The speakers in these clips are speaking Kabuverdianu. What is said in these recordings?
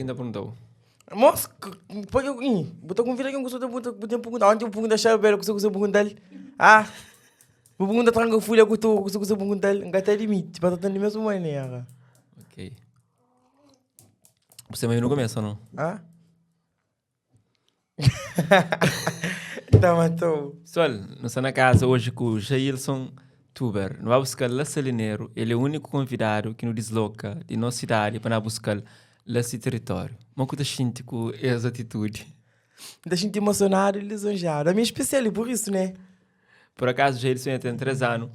ki N ta pergunta-u. Mos, pa ke ki bu ta konvida ken ku ta pergunta, bu ten pergunta, onti bu pergunta Xabel kusa kusa pergunta-l? Ah, bu pergunta tranka fulha ku toru kusa kusa pergunta-l? N ka ta admiti, pa ta di mesmu manera. Ok. Bu sta meio no começo ou não? Ah? Ta matou. Pessoal, nu sta na casa hoje ku Jailson Tuber. Nu ba busca-l la Salineru. El é único convidado ki nu disloca di nos cidade pa na busca-l la si território. Mo ku ta xinti ku es atitude? N ta xinti emocionado e lisonjeado. Ami é especial e por isso, né? Por acaso, Jailson já tem 3 anos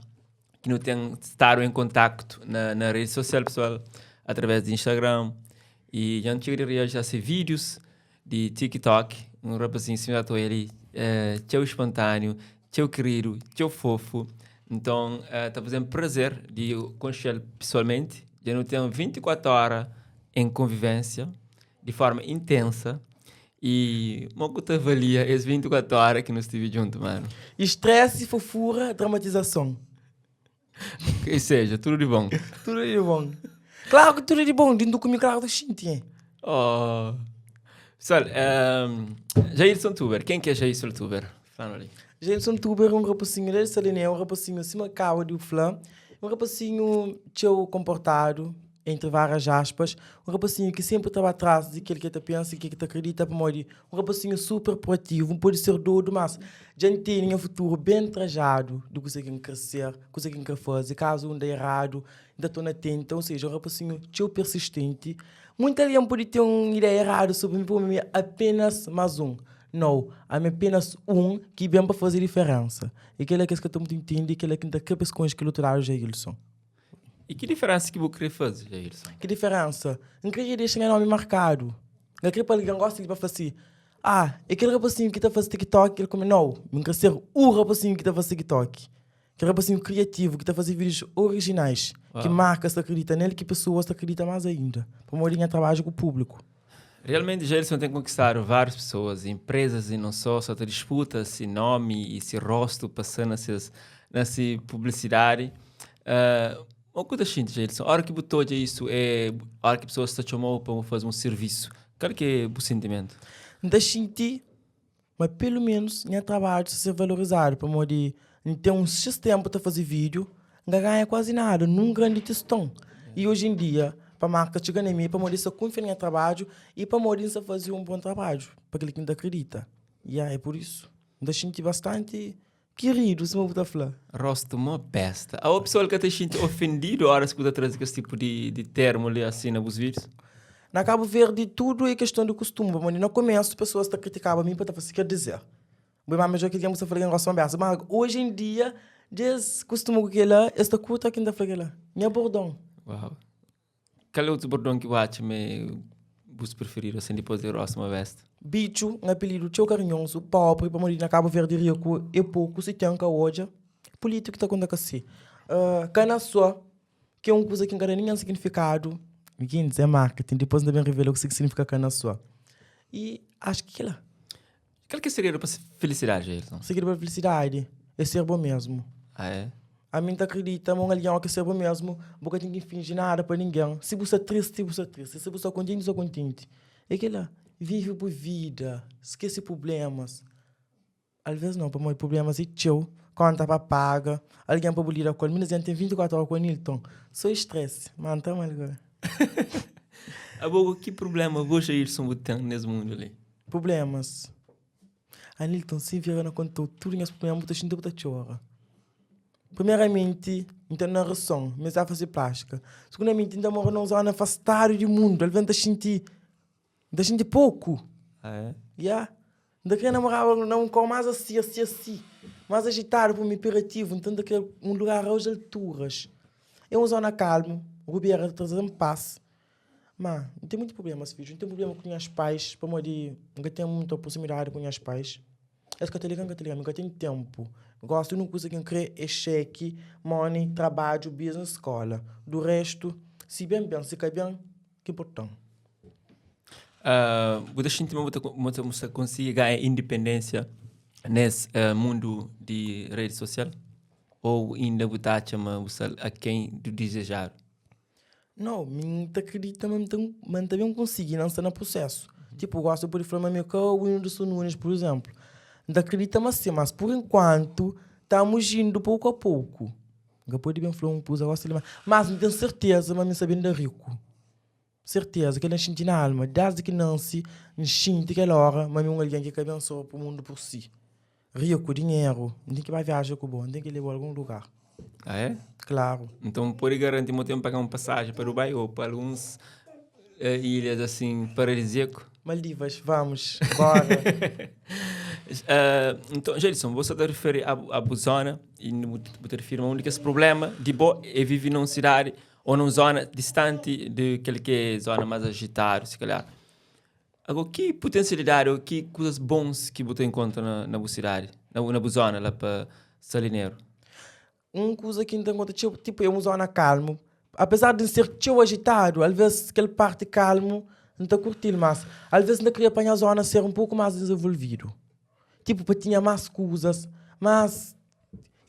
que nu tem estado em contacto na, na rede social, pessoal, através de Instagram. E já nu txiga di reaji a se vídeos di TikTok. Un rapazinho sima ta oja li, eh, txeu espontâneo, txeu querido, txeu fofo. Nton, eh, ta faze-m prazer di konxe-l pesoalmenti. Dja nu ten 24 ora en konvivênsia, di forma intensa. E mo ku ta avalia es 24 ora ki nu stive djuntu, mano? Estresse, fofura, dramatizason. Ou seja, tudo di bon. Tudo di bon. Claro que tudo di bon, dintu ku mi claro ta xinti, hein? Oh. Pessoal, um, Jailson Tuber, quem que é Jailson Tuber? Fala ali. Jailson Tuber é um rapacinho desde Saliné, um rapacinho acima cabo de fla, um rapacinho txeu comportado, entre várias aspas, um rapacinho que sempre estava atrás de aquele que ta pensa e que ta acredita, pamodi um rapacinho super proativo, um pode ser doido, mas dja N tene nha futuro bem trajado di kusa ki N kre ser, kusa ki N kre faze, kazu N da erradu, N ta torna tenta, ou seja, um rapacinho txeu persistente. Muita algen pode ten un ideia erradu sobri mi, pamodi mi é apenas más un. Nau, ami é apenas un ki ben pa faze diferensa. E kel-la ki es ka ta mutu intende, e kel-la ki N ta kre pa es konxe kel otu ladu, Jailson. E ki diferensa ki bu kre faze, Jailson? Ki diferensa? N kria dexa nha nomi markadu. N ka kre pa algen gosta di pa fla si, Ah, é kel rapasinhu ki ta faze TikTok, el kume. Nau, mi N kre ser u rapasinhu ki ta faze TikTok. Kel rapasinhu kriativu ki ta faze vídius orijinais, ki markas ta kridita nel, ki pesoas ta kridita más ainda. Pamodi nha trabadju ku públiku. Realmenti Jailson ten konkistadu várius pesoas, enprezas i non só, sa ta disputa si nomi i si rostu pa sta na ses na si publisidadi. Uh, o ku ta xinti Jailson? Ora ki bu ta odja isu, é ora ki pesoas ta txomau pa bu faze un sirvisu, kal ki é bu sentimentu? N ta xinti ma pelu menus nha trabadju sta ser valorizadu pamodi N ten uns xis tenpu ta faze vídiu, N ka ganha kuazi nada, nun grandi tiston. I oji en dia, pa marka txiga na mi é pamodi es ta kunfia na nha trabadju i pamodi N sta faze un bon trabadju pa kel ki N ta kridita. Ya, é pur isu. N ta xinti bastanti kiridu, sima bu ta fla. Rostu mo besta. Aô pessoal ka ta xinti ofendidu oras ki bu ta traze kes tipu di di termu li asi na bus vídius? Na Kabu Verdi tudu é keston di kustumu, pamodi na komesu pesoas ta kritikaba mi pa ta fase ker dizer. Bu é más midjor ki algen bu sta fla algen gosta ma besta. Ma oji en dia dja es kustuma ku kela, es ta kurta ki N ta fla kela. Nha bordon. Uau. Kal é otu bordon ki bu atxa ma é bus preferidu asin dipôs di rostu ma besta? Bitxu, un apelidu txeu karinhozu, pobri, pamodi na Kabu Verdi riku é poku, si ten ka odja, pulítiku ta konta ka si. Kanasoa, ki é un kuza ki N ka da ningen signifikadu, gentis é marketing, dipôs N ta ben revela kuse ki signifika kanasoa. I axu ki kila. Kal ki é segredu pa felisidadi, Jailson? Segredu pa felisidadi é ser bo mesmu. Ah, é? Ami N ta kridita ma un algen óki ser bo mesmu, bu ka ten ki finji nada pa ningen. Si bu sta tristi, bu sta tristi. Si bu sta kontenti, bu sta kontenti. É kila. Vive bu vida, skese prublémas. Alvês nau, pamodi prublémas é txeu, kónta pa paga, algen pa bu lida ku el. Minus N ten 24 óra ku Anilton, sô stress. Má N ta ama-l gósi. Abo, ki prubléma bo, Jailson, bu ten nes mundu li? Prublémas? Anilton, si N vira na konta-u tudu nhas prubléma, bu ta xinti bu ta txora. Primeramenti, N ten narason, N meste faze plástika. Segundamenti, N ta mora na un zóna afastadu di mundu, alvês N ta xinti N ta xinti poku. Ah, é? Ya. N ta kre namoraba na un kau más asi, asi, asi. Más ajitadu pa mi, iperativu. Nton, N ta kre un lugar aos alturas. É un zóna kalmu, Rubera ta traze-m pas. Má, N ten monti prublémas, fidju. N ten prubléma ku nhas pais, pamodi N ka ten mutu proximidadi ku nhas pais. Es ka ta liga-m, N ka ta liga-m. N ka ten ténpu. Gósi, úniku kuza ki N kre é xeki, money, trabadju, business, skóla. Du réstu, si ben, ben. Si ka ben, ki inporta-m. Uh, bu ta xinti ma bu ta, bu ta, bu ta konsigi ganha independência nes uh, mundu di rede social? Ou inda bu ta atxa ma bu sta aquém do desejado? Nau, mi N ta kridita ma N ta ma N ta ben konsigi, na N sta na prusésu. Tipu, gosi bu pode fla ma mi é ka Whindersson Nunes, pur izénplu. N ta kridita ma sin, mas pur enkuantu tamus indu pouku a pouku. N ka pode ben fla un kuza gosi li ma, mas N ten serteza ma mi N sta ben da riku. Serteza, kel-la N xinti na alma. Désdi ki N nanse, N xinti kel óra ma mi é un algen ki ka ben sô pa mundu pur si. Riku, dinheru, N ten ki ba viaja ku bo, N ten ki leba-u algun lugar. Ah é? Klaru. Nton, N pode garanti ma bu ten paga un pasaji pa Dubai ô pa alguns ilhas asin paradisíaku? Maldivas, vamos, bora. Nton, Jailson, bo sta ta riferi a bu zona i bu ta rifiri ma un di kes prubléma di bo é vive na un sidadi ô na un zona distanti di kel ki é zona más ajitadu, si kalhar. Agora, ki potensialidadi ô ki kuzas bons ki bu ta enkontra na, na bu sidadi, na, na bu zona la pa Salineru? Un kuza ki N ta enkontra txeu, tipu é un zona kalmu. Apezar di N ser txeu ajitadu, alvês kel parti kalmu N ta kurti-l más. Alvês N ta kria pa nha zona ser un poku más dizenvolvidu. Tipu pa tinha más kuzas, más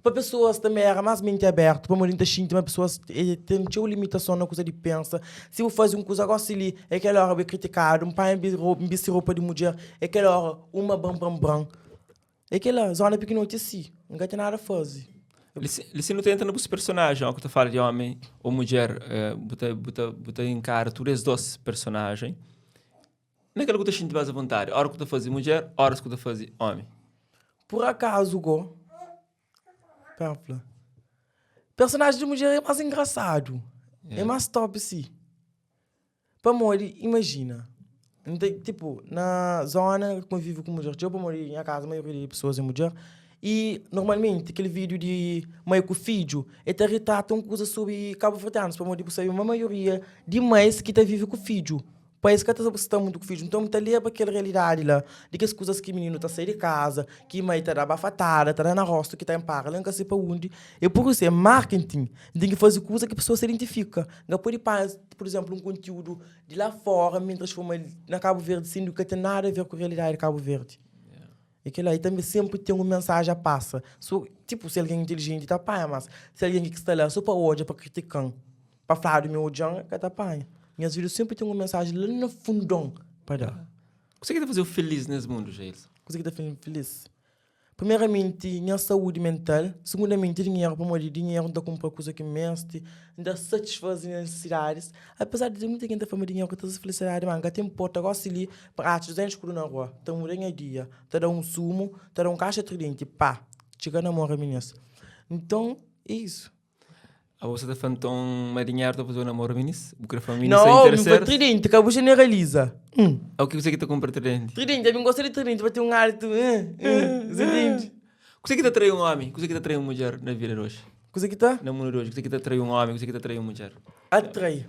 Pa pesoas tanbe era más menti abertu, pamodi N ta xinti ma pesoas ten txeu limitason na kuza di pensa. Si bu faze un kuza gosi li, é kel óra bu é kritikadu. N panha N bisti ropa di mudjer, é kel óra uma bran bran bran. É kel-la, zóna pikinoti é si, N ka ten nada faze. Li si nu ta entra na bus personajen, óki bu ta fala di ómi ô mudjer, bu ta bu ta bu ta inkara tudu es dos personajen. Na kel ku ta xinti más avontadi, óras ku ta faze mudjer, óras ku ta faze ómi? Pur akazu go, pera fla, personajen di mudjer é más engrasadu, é más top si. Pamodi, imajina, N ta, tipu, na zona konvivi ku mudjer txeu pamodi nha kaza maioria di pesoas é mudjer i normalmenti kel vídiu di mai ku fidju e ta ritrata un kuza sobri kabuverdianus pamodi bu sabe ma maioria di mais ki ta vive ku fidju. Pais ka ta sta mutu ku fidju, nton ta leba kel realidadi la di kes kuzas ki mininu ta sai di kaza, ki mai ta da bafatada, ta da na rostu, ki ta inpara la N ka sai pa undi. É pur isu, é marketing. N ten ki faze kuza ki pesoas ta identifika. N ka pode panha, pur izénplu, un kontiúdu di la fóra mi N transforma-l na Kabu Verdi sendu ki ka ten nada a ver ku realidadi di Kabu Verdi. É kel-la. I tanbe sénpri ten un mensaji a pasa. So, tipu, si algen intilijenti ta panha, mas si algen ki sta la so pa odja, pa kritika-m, Pa fladu mi odjan ka ta panha. Nhas vídiu senpri ten un mensaji la na fundon pa da. Kuzê ki ta faze-u filís nes mundu, Jailson? Kuzê ki ta faze-m filís? Primeramenti, nha saúdi mental. Segundamenti, dinheru, pamodi dinheru N ta kunpra kuza ki N meste, N ta satisfaze nha nisisidadis. Apezar di muita gen ta fla ma dinheru ka ta traze felisidadi, ma N ka ta inporta. Gósi li, pa atxa 200 kudu na rua, ta muda nha dia, ta da un sumu, ta da un kaxa tridenti, pá! Txiga namora minês. Nton, é isu. Abo sa ta fla nton ma dinheru ta faze-u namora minis? Bu kre fla ma minis sa Não, mi fla intereseru? tridente, ka bu generaliza. Hum. O ki kuzê ki ta kunpra tridente? Tridente, ami gosta di tridente pa ten un altu. Hum, hum, Você entende? Kuzê ki ta atrai un omi? Kuzê ki ta atrai un mudjer na vida di oji? Kuzê ki ta? Na mundu di oji, kuzê ki ta atrai un omi? Kuzê ki ta atrai un mudjer? Atrai.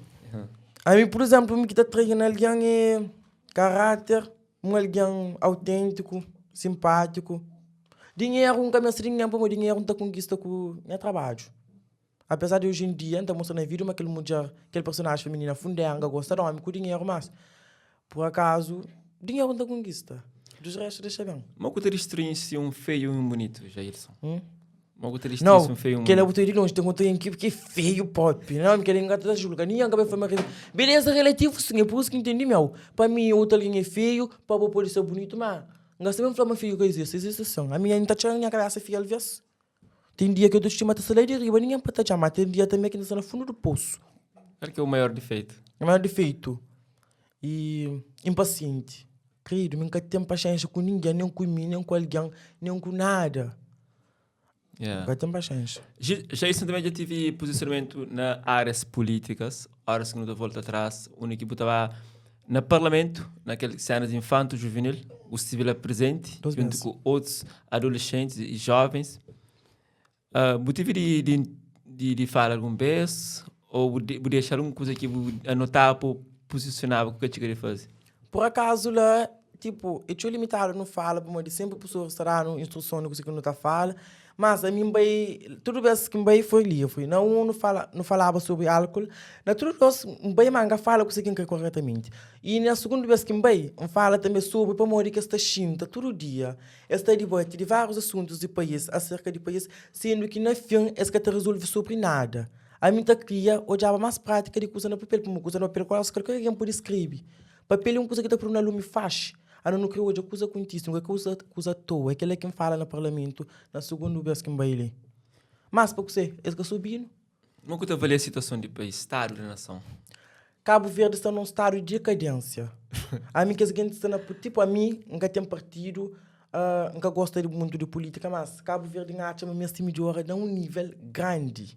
Ami, pur izénplu, mi ki ta atrai na algen é karáter, un algen auténtiku, sinpátiku. Dinheru, N ka meste dinheru pamodi dinheru N ta konkista ku nha trabadju. Apezar di oji en dia N ta mostra na vídiu ma kel mudjer, kel personaji feminina fundenga, gosta di ómi ku dinheru, mas pur akazu dinheru N ta konkista. Dus restu dexa ben. Mo ku ta distrinsi un feiu i un bunitu, Jailson? Mo ku ta distrinsi Nau, un feiu i un kel-la bunitu? bu ta di lonji, ten otu algen ki é feiu propi. Nau, kel-li N ka ta julga, ningen ka bai fla ma beleza relativu sin, é pur isu ki N ntende meu. Pa mi otu algen é feiu, pa bo pode ser bunitu, má N ka sabe N fla ma feiu ka izisti, izisti sin. Ami N ta txora nha kabesa fia alves. Ten dia ki autostima ta sta la di riba, ningen pa ta txá, má ten dia tanbe ki N ta sta na fundu di posu. Kal ki é bu maior difeitu? Nha maior difeitu? E inpasienti. Kridu, mi N ka ten paxénxa ku ningen, nen ku mi, nen ku algen, nen ku nada. Yeah. N ka ten paxénxa. Jailson tanbe dja tive pozisionamentu na árias pulítikas, óras ki nu ta volta atrás, undi ki bu ta ba na parlamentu, na kel sénas di infantu juvenil, bu stive la prezenti, Dos juntu bes. ku otus adolexentis i jovens. Bu tive di, di, di, di fala algun bes ô bu, bu dexa algun kuza ki bu anotaba pa bu pozisionaba ku ka txiga di faze? Pur akazu la, tipo, é txeu limitadu nu fala pamodi senpri profesor ta da-nu instruson di kuze ki nu ta fala, mas ami N bai, tudu bes ki N bai foi livri. Na un nu fala, nu falaba sobri álkol, na tudu dos N bai ma N ka fala kuze ki N kre koretamenti. I na sugundu bes ki N bai, N fala tanbe sobri pamodi ki es ta xinta tudu dia, es ta dibati di várius asuntus di país, aserka di país, sendu ki na fin es ka ta rezolve sobri nada. Ami ta kria odjaba más prátika di kuza na papel, pamodi kuza na papel kuazi kalker algen pode skrebe. Papel é un kuza ki ta prudu na lumi faxi. Anu nu kre odja kuza kontise, nu ka kre uza kuza atoa. É kel-la ki N fala na parlamentu na sugundu bês ki N bai li. Mas pa kuzê? Es ka sa obi-nu. Kuma ku ta avalia situason di país, stadu di nason? Kabu Verdi sta na un stadu di dekadênsia. Ami kes genti sta na tipo ami N ka ten partidu, N ka gosta di muntu di pulítika, mas Kabu Verdi N atxa ma meste midjora na un nível grandi.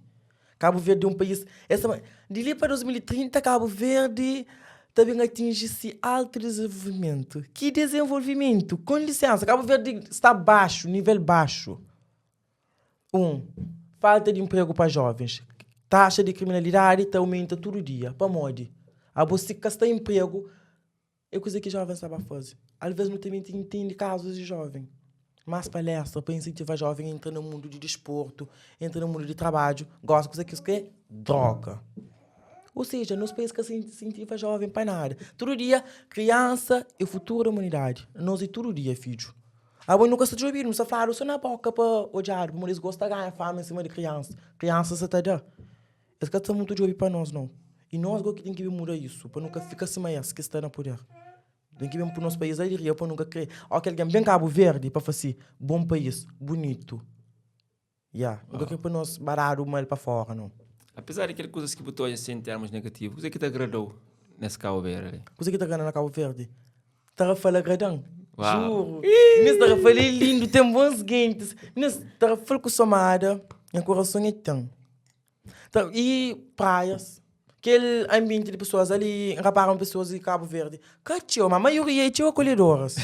Kabu Verdi é un país, es ta di li pa 2030 Kabu Verdi ta ben atinji si altu dizenvolvimentu. Ki dizenvolvimentu? Kon lisensa, Kabu Verdi sta baxu, nível baxu. 1, Falta di inpregu pa jovens. Taxa di kriminalidadi ta aumenta tudu dia. Pamodi? Abo si ka sta inpregu, é kuze ki jovens ta ba faze? Alvês nu ta minte intende kazus di joven. Más palestra pa insentiva joven entra na mundu di disportu, entra na mundu di trabadju. Gosi kuze ki es kre? Droga. Ou seja, nos país ka insentiva joven pa nada. Tudu dia, kriansa é futuru da umanidadi. Nos é tudu dia, fidju. Abo nu ka sta djobidu, nu sta fladu so na boka pa odjadu, pamodi es gosta ganha fama en sima di kriansa. Kriansa sa ta da. Es ka sta mutu djobi pa nos nau. I nos go ki ten ki ben muda isu, pa nu ka fika sima es ki sta na puder. Ten ki ben pui nos país la di riba pa nu ka kre o ki algen ben Kabu Verdi pa fasi bon país, bunitu. Ya, nu ka kre pa nos baradu mal pa fora nau. Apezar di kel kuzas ki bu ta odja si en termus negativus, kuzê ki ta agrada-u nes Kabu Verdi li? Kuzê ki ta agrada na Kabu Verdi? Tarrafal agradan. Juro. Minis Tarrafal é lindo, tem bons gentes. Minis Tarrafal ku Somada, nha coração é tem. E praias, kel ambiente di pessoas ali, N rapara ma pessoas di Cabo Verde ka txeu, ma maioria é txeu acolhedoras.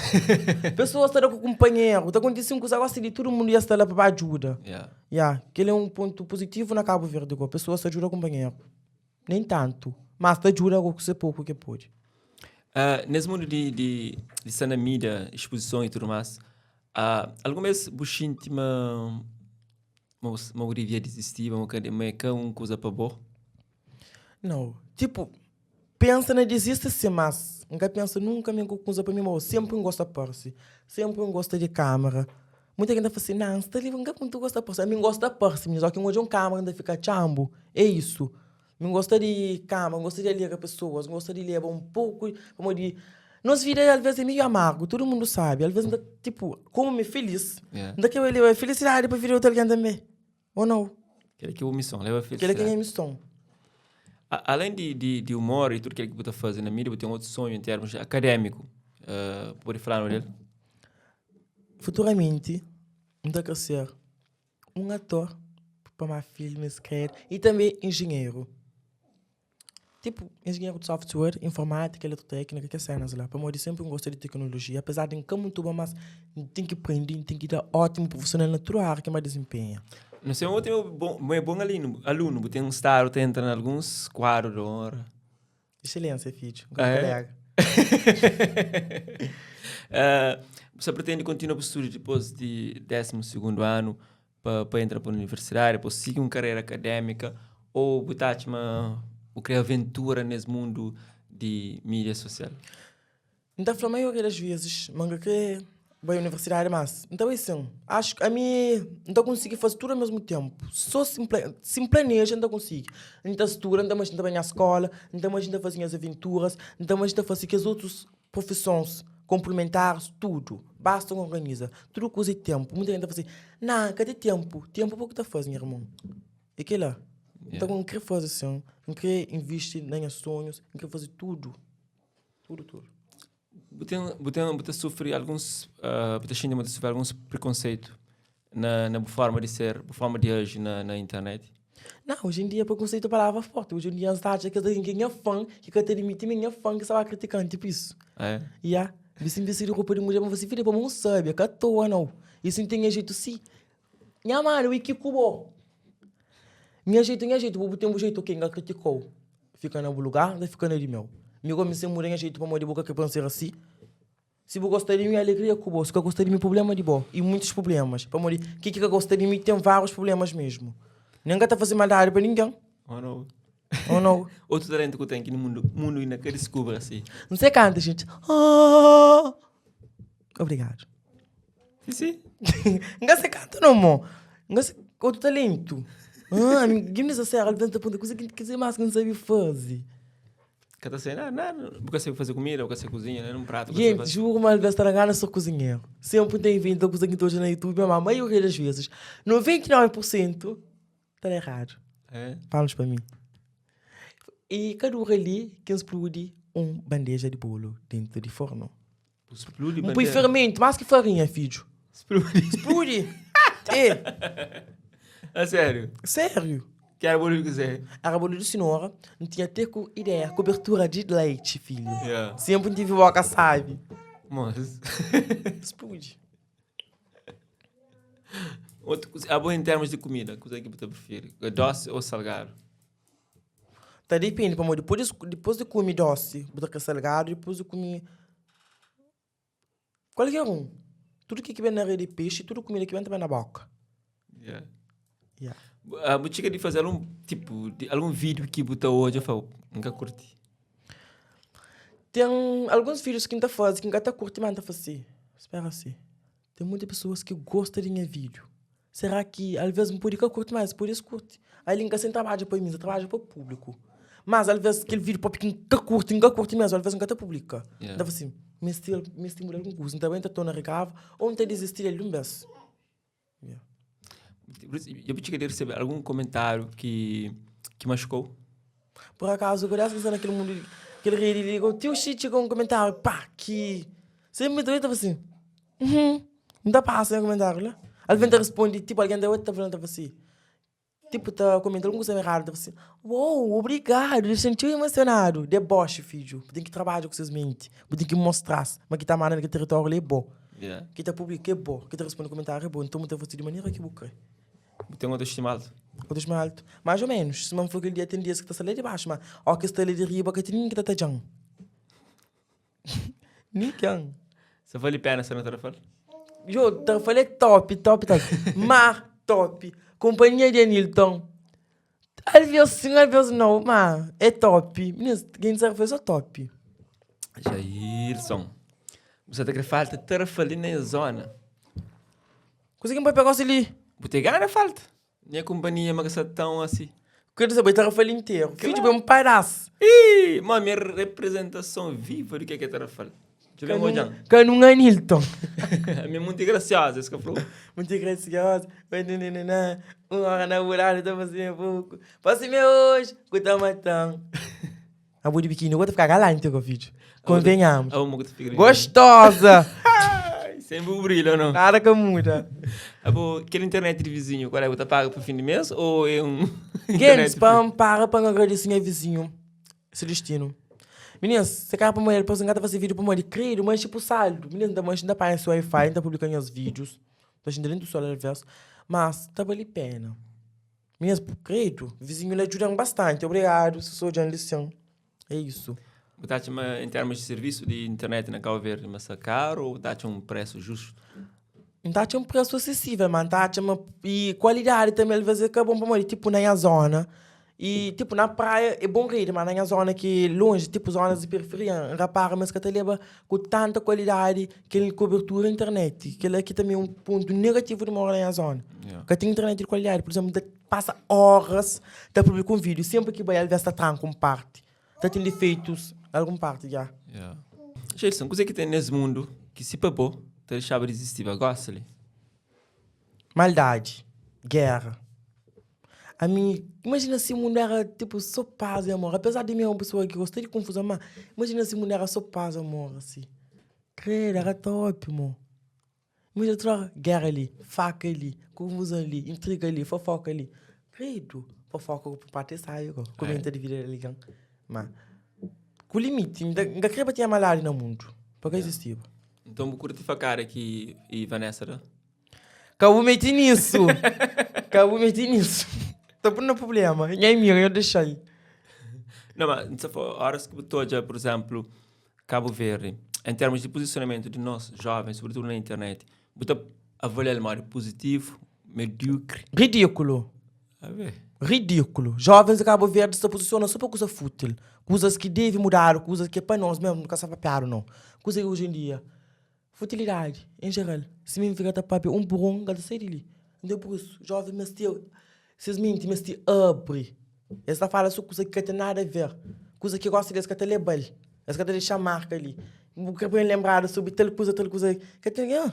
Pessoas ta da ku kunpanheru, ta kontise un kuza gosi di tudu mundu ya sta la pa ba djuda. Ya, kel é un pontu puzitivu na Cabo Verde go, pessoas ta djuda kunpanheru. Nem tantu, mas ta djuda ku se poku ke pode. Nes mundu di di di sta na mídia, exposison i tudu mas, algun bes bu xinti ma ma bu ma bu devia dizistiba, ma ka ma é ka un kuza pa bo? Nau. Tipu, pensa na dizisti sin, mas N ka pensa nunka ma é un kuza pa mi, ma senpri N gosta parse, senpri N gosta di kamera. Muita gente ta fala assim, não, sta li, nka muito gosta parse. Ami gosta parse, mas só que odja um câmera nta fica tchambo. É isso. Mi gosta de câmera, gosta de alegra pessoas, gosta de leba um pouco, pamodi nos vida às vezes é meio amargo, todo mundo sabe. Às vezes nta tipo, como mi feliz, Yeah. nta quer leba felicidade pa vida de outro alguém também. Ou não? Kel ki é bu mison, leba Kel ki é felicidade. nha mison. A- Além di, di, di humor e tudo kel ki bu ta faze na mídia, bu ten outro sonho em termos académico. Uh, pode falar-nos del? Futuramenti, N ta kre ser un ator pa má filmis, kredu, i tanbe injinheru. Tipu, injinheru di software, informátika, eletrotéknika, kes sénas la. Pamodi sénpri N gosta di teknolojia, apezar di N ka mutu bon, mas N ten ki prende, N ten ki da ótimu prufisional na tudu ária ki N ba dizenpenha. No sei, ma bu ten bon, bu é bon alinu, alunu, bu ten stadu ta entra na alguns kuadru di onra. Excelência, fidju. N ka kolega. Bu sa pretende kontinua bu studu dipôs di désimu sigundu anu pa pa entra pa universidadi, pa sigi un karera akadémika ô bu ta atxa ma bu kre aventura nes mundu di mídia sosial? N ta fla maioria das vezes ma N ka kre bai universidadi mas N ta bai sin. Axu ki ami N ta konsigi faze tudu ao mesmu tenpu. So si N si N planeja N ta konsigi. N ta studa, N ta manxe N ta bai nha skola, N ta manxe N ta faze nhas aventuras, N ta manxe N ta faze kes otus profisons konplimentaris, tudu. Basta N organiza. Tudu kuza é tenpu. Munta gente ta fla si, Nah, ka ten tenpu. Tenpu bo ki ta faze nha irmon. É kila. Nton N kre faze sin, N kre invisti na nhas sonhus, N kre faze tudu. Tudu, tudu. Bu ten, bu ten, bu ta sufri alguns, uh, bu ta xinti ma bu ta sufri alguns prekonseitu na, na bu forma di ser, bu forma di aji na, na internet? Não, hoje em dia preconceito é palavra forte. Hoje em dia está acha que alguém que é fã, que quer te admitir, minha fã que estava criticando, tipo isso. É? Yeah. Você vestir de roupa de mulher, mas você filha, não sabe, é que à toa não. Isso não tem jeito sim. Nha mano, e que cubo? Nha jeito, nha jeito, bu tem um jeito quem nga criticou. Fica na bu lugar, nta fica na di meu. Mi gomi sem muda nha jeito pamodi bu ka kre pa N ser asi. Si bu gosta di mi, alegria ku bo. Si ka gosta di mi, problema di bo. E muitos problemas. Pamodi ki ki ka gosta di mi ten vários problemas mesmo. Nem ka ta faze maldadi pa ninguém. Oh no. Oh no. Outro talento ku ten ki no mundo, mundo ainda ka descubra asi. N sei canta, gente. Oh. Obrigado. Si, si. N ka sei canta não, mo. N ka sei outro talento. Ah, mi sa sério, alvês ta pergunta kuza ki kuza más ki N sabe faze. Ka ta sai nada, nada. Bu ka sabe faze kumida, bu ka sabe kuzinha, nen un pratu bu ka sabe Gente, faze. juro ma alvês ta da gana ser kuzinheru. Senpri N ta inventa kuza ki N ta odja na YouTube, ma maioria das vezes, 99% ta da eradu. É? Palmas pa mi. I ka dura li ki N spludi un bandeja di bolu dentu di fornu. Bu spludi N pui bandeja? fermentu, más ki farinha, fidju. Spludi? Spludi! E! A sériu? Sériu. Ki era bolu di kuzê? Era bolu di sinora, N tinha até ku ideia, kubertura di leite, filhu. Yeah. Senpri N tive boka sabi. Mos. Spludi. Otu kuza, abo em termos di kumida, kuza ki bu ta prifiri? Dosi ou salgadu? Ta dipende, pamodi dipôs di, dipôs di kume dosi, bu ta kre salgadu, dipôs di kume kualker un. Tudu ki ki ben na rei di pexi, tudu kumida ki ben ta ben na boka. Yeah. Yeah. Ah, bu txiga di faze algun tipu di algun vídiu ki bu ta odja fla, N ka kurti? Ten alguns vídius ki N ta faze ki N ka ta kurti, ma N ta fla si, spera si, ten monti pesoas ki gosta di nha vídiu. Será ki alvês N pode ka kurti, ma es pode es kurti. Ali N ka sen trabadja pa mi, N ta trabadja pa públiku. Mas alvês kel vídiu propi ki N ka kurti, N ka kurti mésmu, alvês N ka ta publika. N ta fla si, meste meste muda algun kuza, N ta bai N ta torna regrava ô N ta dizisti del di un bês. Dja bu txiga di resebe algun komentáriu ki ki machuka-u? Por akazu, ku dés ki sta na kel mundu di kel redi li, ti oxi txiga un komentáriu pa ki senpri ta fla si, uhum, N ta pasa nha komentáriu la. Alvês N ta responde, tipo algen ta ta fla, ta fla si, tipo ta komenta algun kuza eradu, ta fla si, uou, obrigadu, dexa-m txeu emosionadu. Deboxi, fidju, bu ten ki trabadja ku ses menti, bu ten ki mostra-s ma ki ta manda na kel teritóriu li é bo. Ki ta publika é bo, ki ta responde komentáriu é bo, nton bu ta fase di manera ki bu kre. Bu ten autoestima altu? Autoestima altu? Mais ou menos. Sima N fla kel dia, ten dias ki ta sta la di baxu, ma óki sta la di riba ka ten ningen ki ta tadja-m. Ningen. Sa vali pena sta na Tarrafal? Yo, Tarrafal é top, top, top. Mar top. Companhia di Anilton. Alvês sim, alvês não, ma é top. Meninas, quem de Tarrafal é só top. Jailson, bu sa ta kre falta Tarrafal li na es zona. Kusa ki N pode pega gosi li? Bu ten gana falta. Nha companhia ma ka sa tão asi. Quer dizer, bai Tarrafal inteiro. Fidju, bai um padás. Ih, ma mi representação viva do que é que é Tarrafal. Dja ben odjan. Ka nun Anilton. Ami é munti graciosa, es ka fla-u. Munti graciosa, nananana, un hora na bu ladu ta fase-me poku. Fase-me oji ku ta mata-m. Abo di bikini, bo ta fika galante go, fidju. Convenhamos. Abo mo ku ta fika Gostosa! Sempre bu brilha, ou não? Nada ka muda. Abo, kel internet di vizinho, qual é? Bu ta paga pa fim di mês ou é um Gens, pa N para pa N agradese nha vizinho. Celestino. Meninas, se kaba pamodi el pos N ka ta fase vídeo pamodi credo, manxe pu saldo. Meninas, N ta manxe, N ta panha se wifi, N ta publika nhas vídeos. Ta xinti dentu sol alves, mas ta bali pena. Meninas, credo, vizinho la djuda-m bastante. Obrigado, se so dja-m lision. É isso. Bu ta atxa ma em termos de serviço de internet na Cabo Verde ma sta caro ou bu ta atxa um preço justo? N ta atxa un presu asesível, ma N ta atxa ma i kualidadi tanbe alvês é ka bon pamodi tipo na nha zona i tipo na praia é bon rede, ma na nha zona ki é lonji, tipo zonas di periferia, N rapara ma es ka ta leba ku tanta kualidadi kel kobertura internet. Kel-la ki tanbe é un pontu negativu di mora na nha zona. Ka ten internet di kualidadi, pur izénplu, N ta pasa óras ta publika un vídiu, sénpri ki bai alvês ta tranka un parti, ta ten difeitus algun parti dja. Jailson, kuzê ki ten nes mundu ki si pa bo ta dexaba di izistiba gosi li? Maldadi, géra. Ami, imajina si mundu éra tipo sô pas i amor. Apezar di mi é un pesoa ki gosta di konfuzon, má imajina si mundu éra sô pas, amor asi. Kredu, éra top, mo. Imajina tudu óra géra li, faka li, konfuzon li, intriga li, fofoka li. Kredu, fofoka ku pati é sábi go, komenta di vida di algen. Má, ku limiti, N ka kreba tinha maldadi na mundu, pa ka izistiba. Nton bu kurti fakada ki i Vanessa da? Ka bu meti nisu! Ka bu meti nisu! Ta pui na prublema. Nha amiga, nho dexa-l. Não, mas N ta fla, óras ki bu ta odja, pur izénplu, Kabu Verdi, en termus di pozisionamentu di nos jovens, sobritudu na internet, bu ta avalia-l modi puzitivu, mediukri? Ridikulu. A ver. Ridikulu. Jovens di Kabu Verdi sta pozisiona so pa kuza futil. Kuzas ki devi mudadu, kuzas ki é pa nos mesmu, nu ka sta papiadu nau. Kuza ki oji en dia Futilidadi, en jeral. Si mi N fika ta papia un pur un, N ka ta sai di li. Nton, pur isu, jóven meste Ses menti meste abri. Es ta fala so kuza ki ka ten nada a ver. Kuza ki gosta di es ka ta leba-l. Es ka ta dexa marka li. Bu kre pa N lenbradu sobri tal kuza, tal kuza. Ka ten. Ah!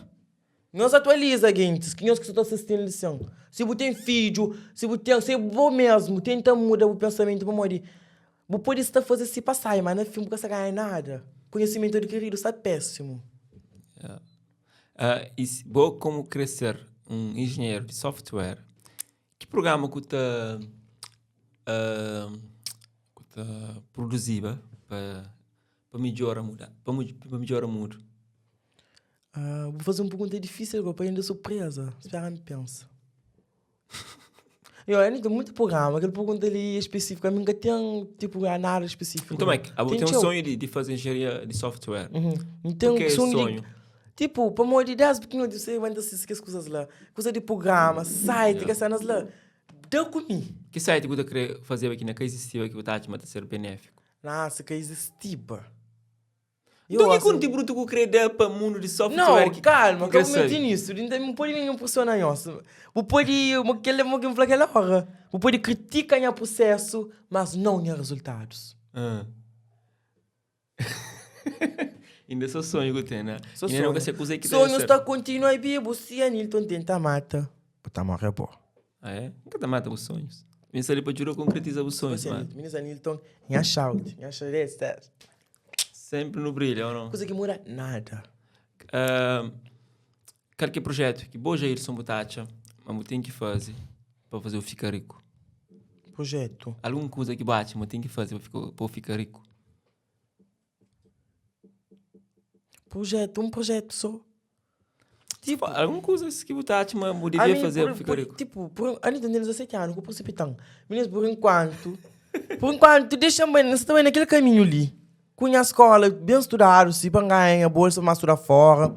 Nhos atualiza, gentis, ki nhos ki sta ta sisti-m li sin. Si bu ten fidju, si bu ten, si bo mesmu, tenta muda bu pensamentu pamodi bu pode sta faze si pa sai, ma na fin bu ka sta ganha nada. Konhisimentu adkiridu sta pésimu. Yeah. I si bo komu kre ser un enjenheru di software, ki prugrama ku ta ku ta produziba pa pa midjora muda pa midjora mundu? Bu faze un pergunta difísil gosi, pa inda surpreza. Spera N pensa. Yo, N ten mutu prugrama, kel pergunta li espesífiku, ami N ka ten tipo nada espesífiku. Nton, Mike, abo ten un sonhu di faze enjenharia di software. N ten Purkê es sonhu di sonhu? Tipo, pamodi desdi pikinoti N ta sisti kes kuzas la, kuza di prugrama, site, kes senas la, da ku mi. Ki site bu ta kre fazeba ki na ka izistiba ki bu ta atxa ma ta ser benéfiku? Nasa, ka izistiba. Nton ki kontributu ku kre da pa mundu di software Não, ki calma, ki ka kre bu sabe? meti nisso. Não pode nem impressiona nhos. Bu pode, mo kel mo ki N fla kel ora. Bu pode kritika nha prosesu, mas não nha resultados. Ah. Inda só sonho ku ten, né? Só Inda não ka sonho. se kuze ki ta Sonhos ser. ta kontinua bibu si Anilton tenta mata, bu ta morre bo. Ah é? Nka ta mata bu sonhos. Mi sta li pa djuda konkretiza bu sonhos, Você, mano. Anilton, minis Anilton, nha shout, nha shout. Sempre no brilha, ou não? Kuza ki muda nada. Uh, kal ki é projetu ki bo Jairson bu ta atxa ma bu ten ki faze pa faze-u fika riku? Projetu? Algun kuza ki bu atxa ma bu ten ki faze pa fika, pa bu fika riku? Projetu, un projetu so. Tipo, algun kuza ki bu ta atxa ma bu devia faze pa fika riku? Tipo, por, ani ten 17 anu, ku presipitan. Meninas, por enquanto, por enquanto, dexa-m bai, N sta bai naquele caminho li. Ku nha skola ben studadu, si pa N ganha bolsa pa N studa fora.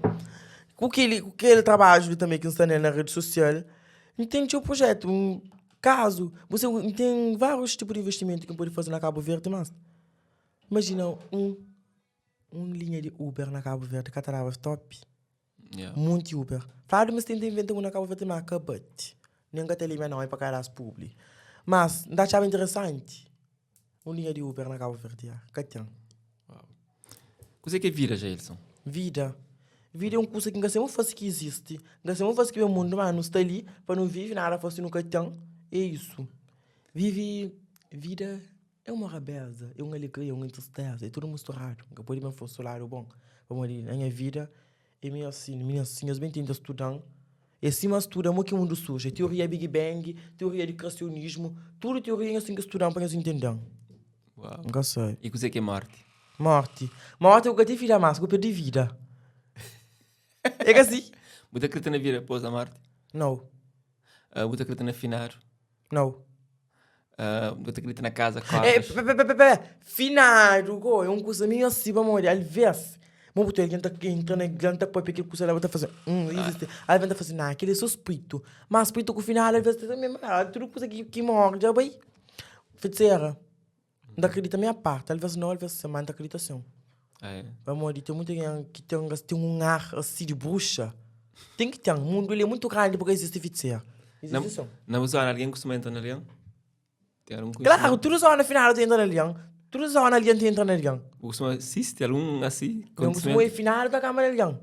Ku keli, ku kel trabadju li tanbe ki N sta nel na redi sosial, N ten txeu projetu. N, kazu, bu sabe, N ten várius tipu di investimentu ki N pode faze na Kabu Verdi, mas imajina un Un linha di Uber na Kabu Verdi ka ta daba stop. Yeah. Munti Uber. Fladu ma es tenta inventa un na Kabu Verdi ma ka bati. Nen ka ta limia nau, é pa ka das publi. Mas, N ta atxaba interesanti un linha di Uber na Kabu Verdi, ya. Ka ten. Wow. Kuzê ki é vida, Jailson? Vida. Vida é un kusa ki N ka sabe fase ki izisti. N ka sabe fase ki ben mundu, ma nu sta li pa nu vive, nada fase nu ka ten. É isu. Vive, vida É uma rabeza, é un alegria, é un tristeza, é tudu misturadu. N ka pode ben fla so ladu bon, pamodi na nha vida é meio asin, mi asin, nhos ben tenta studa-m, é sima studa mo ki mundu surji, teoria Big Bang, teoria di kriasionismu, tudu teoria nhos ten ki studa-m pa nhos intende-m. Uau. N ka sabe. I kuzê ki é mórti? Mórti? Mórti é ku ka ten vida más, ku perde vida. É ka si? Bu ta kridita na vida dipôs da mórti? Nau. Bu ta kridita na finadu? Nau. Uh, bu ta kridita na kaza É, kordas? pe, pe, pe, pe, pe, finadu go, é un kusa meio asi pamodi alvês mo bu ta algen ta entra na algen ta papia kel kusa la bu ta faze hum existe alvês ta faze nah kel é so spritu mas spritu ku finadu alvês ta mesma ah tudu kusa ki ki morre dja bai fetisera N ta kridita minha parte alvês nau alvês sim mas N ta kridita sim Ah, é? pamodi ten muita algen ki ten ten un ar asi di bruxa ten ki ten mundu li é mutu grandi pa ka izisti fetisera Na, izisti sim. na bu zona algen kustuma entra na algen? Ten algun Klaru, konhisimentu? tudu zona finadu ta entra na algen. Tudu zona algen ta entra na algen. Bu kustuma sisti algun asi N kustuma oe kontisimentu? finadu ta kamba na algen.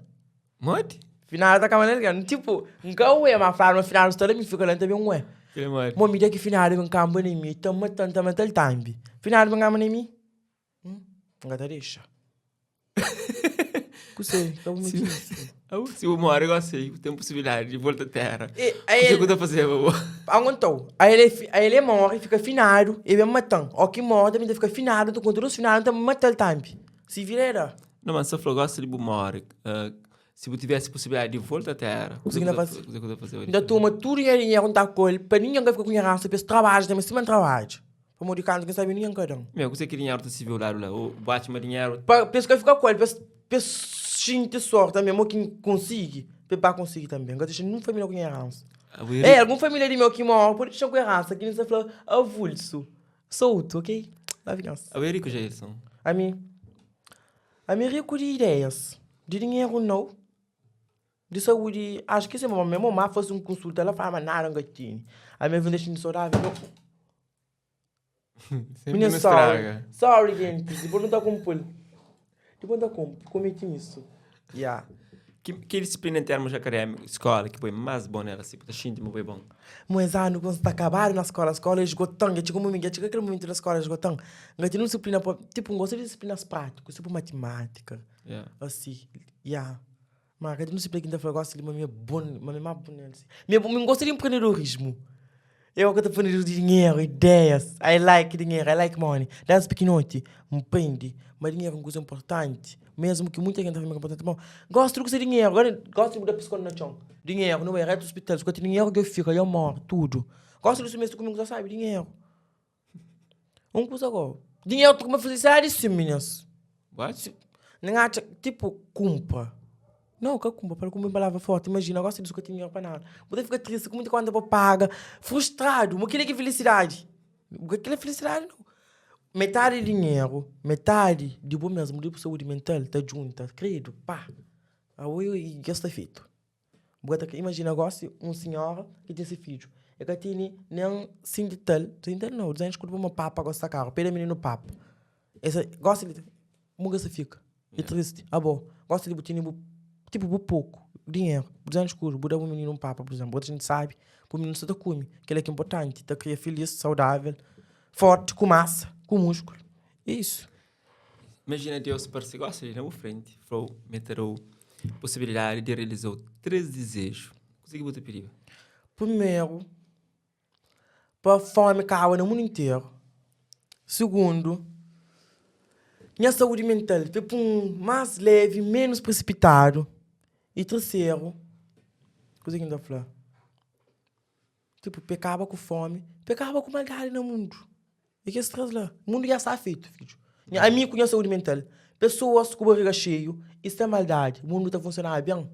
Modi? Finadu ta kamba na algen. Tipu, N ka oe, ma fladu ma finadu sta la, mi fika la, N ta ben oe. Kile modi? Mo mi da ki finadu ben kamba na mi, ta mata-m, ta mata-l tambi. Finadu ben kamba na mi, N ka ta dexa. Kuse? Ka bu meti nisu. Au, si bu more gosi, bu ten pusibilidadi di volta tera. E, aí Kuse ele, ku ta fazeba bo? aguentou. Aí ele, aí ele morre, fica finado, e ben matan. Ó ki morre também ta fica finado, ta conta dos finado, ta matal tambi. Si vira era. Não, mas só falou, gosta de bu more. Uh, si bu tivesse possibilidade de volta terra, Kuse kuse ki ku na ta, fase? kuse ku ta fazeba Nta diferente? toma tudu nha dinheru nta kol, pa ninguém ka fika ku nha raça, pa es trabadja também, sima N trabadja. Pamodi kantu ki N sabe ninguém ka dan. Meu, kuse ki dinheru ta sirviu ladu la? Ou bu atxa ma dinheru Pa pa es ka fika ku el, pa es pa es xinti sorti tanbe, mo ki N konsigi, pa e ba konsigi tanbe. N ka ta dexa ninhun família ku nha eransa. Ah, bu é É, riku? algun família di meu ki móre pode dexa-m ku eransa, ki N ta fla avulsu, soltu, ok? Love nhos. Ah, bu é riku, Di saúdi, acho ki sim, ma mô faze un konsulta, ela fala ma nada N ka tene. Ami eu deixa de saudável, não. Sempre Minha nu sorry. estraga. Sorry, gente. Depois não tá com pul. Depois não tá com, cometi isso. Yeah. Ki, ki disiplina em termos académicos, escola, ki foi mais bom nela, assim, ta xinti ma foi bom? Mas ano quando está acabado na escola, a escola esgotão, já chegou um momento, já chega aquele momento da escola esgotão. Não tem disciplina, tipo, não gosto de disciplinas práticas, tipo matemática, Yeah. assim, yeah. Mas cada disciplina que ainda fala, gosto de uma minha bom, uma minha mais bom, assim. Minha, eu gosto de empreendedorismo. Eu gosto de empreendedorismo de dinheiro, ideias. I like dinheiro, I like money. Desde pequenote, me prende. Mas dinheiro é uma coisa importante. Mesmo que muita gente fale que é importante. Bom, gosto de coisa de dinheiro. Agora, gosto de mudar pescoço na chão. Dinheiro, não é? Reto hospital. Se eu tenho dinheiro, que eu fico, eu morro, tudo. Gosto de mesmo comigo, já sabe, dinheiro. Um coisa agora. Dinheiro, tu como felicidade, sim, meninas. What? Nem acha, tipo, cumpra. Não, que cumpra, para cumprir palavra forte. Imagina, gosto disso que eu tenho dinheiro para nada. Vou ficar triste, com muita conta para paga. Frustrado. Mas aquilo é que é felicidade. Aquilo é felicidade, não. Metade de dinheiro, metade de bom mesmo, de saúde mental, tá junta, credo, pá. Aí já está feito. Bota, imagina agora se um senhora que tem esse filho. É que tem nem cinco tal, cinco tal não, 200 escudo uma papa gosta carro, pede menino papa. Essa gosta de muga se fica. É triste. Ah, bom. Gosta de botar tipo bu pouco dinheiro, 200 escudo, buda um menino um papa, por exemplo. Outra gente sabe, o menino só te come, que ele é que é importante, te cria feliz, saudável, forte, com massa, com músculo. É isso. Imagina Deus parece gosta de na frente, falou, meterou possibilidade de realizar três desejos. Consegui botar pedir? Primeiro, para a fome acaba no mundo inteiro. Segundo, minha saúde mental tipo um mais leve, menos precipitado. E terceiro, coisa que ainda falar. Tipo, pecava com fome, pecava com maldade no mundo. E que stress lá? O mundo já está feito, filho. A mim com minha saúde mental. Pessoas com barriga cheia, isso é maldade. O mundo está funcionando bem.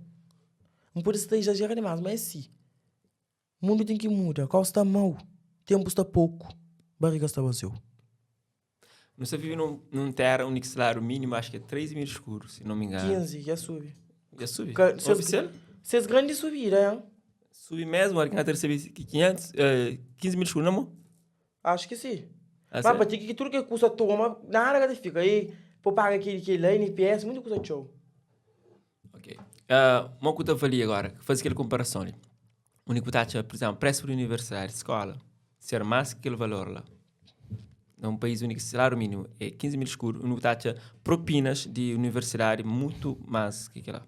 Não pode estar exagerando demais, mas é sim. O mundo tem que mudar. Qual está mal? Tempo está pouco. Barriga está vazio. Você vive num terra onde o salário mínimo acho que é 3 mil escuros, se não me engano. 15, já sube. Já sube? Se Oficial? Vocês grandes subiram, hein? Sube mesmo, a gente recebe 500, 15 mil escuros, não? amor? Acho que sim. Ah, Mas sério? para que tudo que custa toma, nada que fica aí. Pô, paga aquele lá, NPS, muita coisa show. Ok. Uma coisa avalia agora, faz aquela comparação ali. O único taxa, por exemplo, preço de universidade, escola, ser mais que aquele valor lá. Num país único, salário mínimo é 15 mil escuros, o único taxa propinas de universidade muito mais que aquela.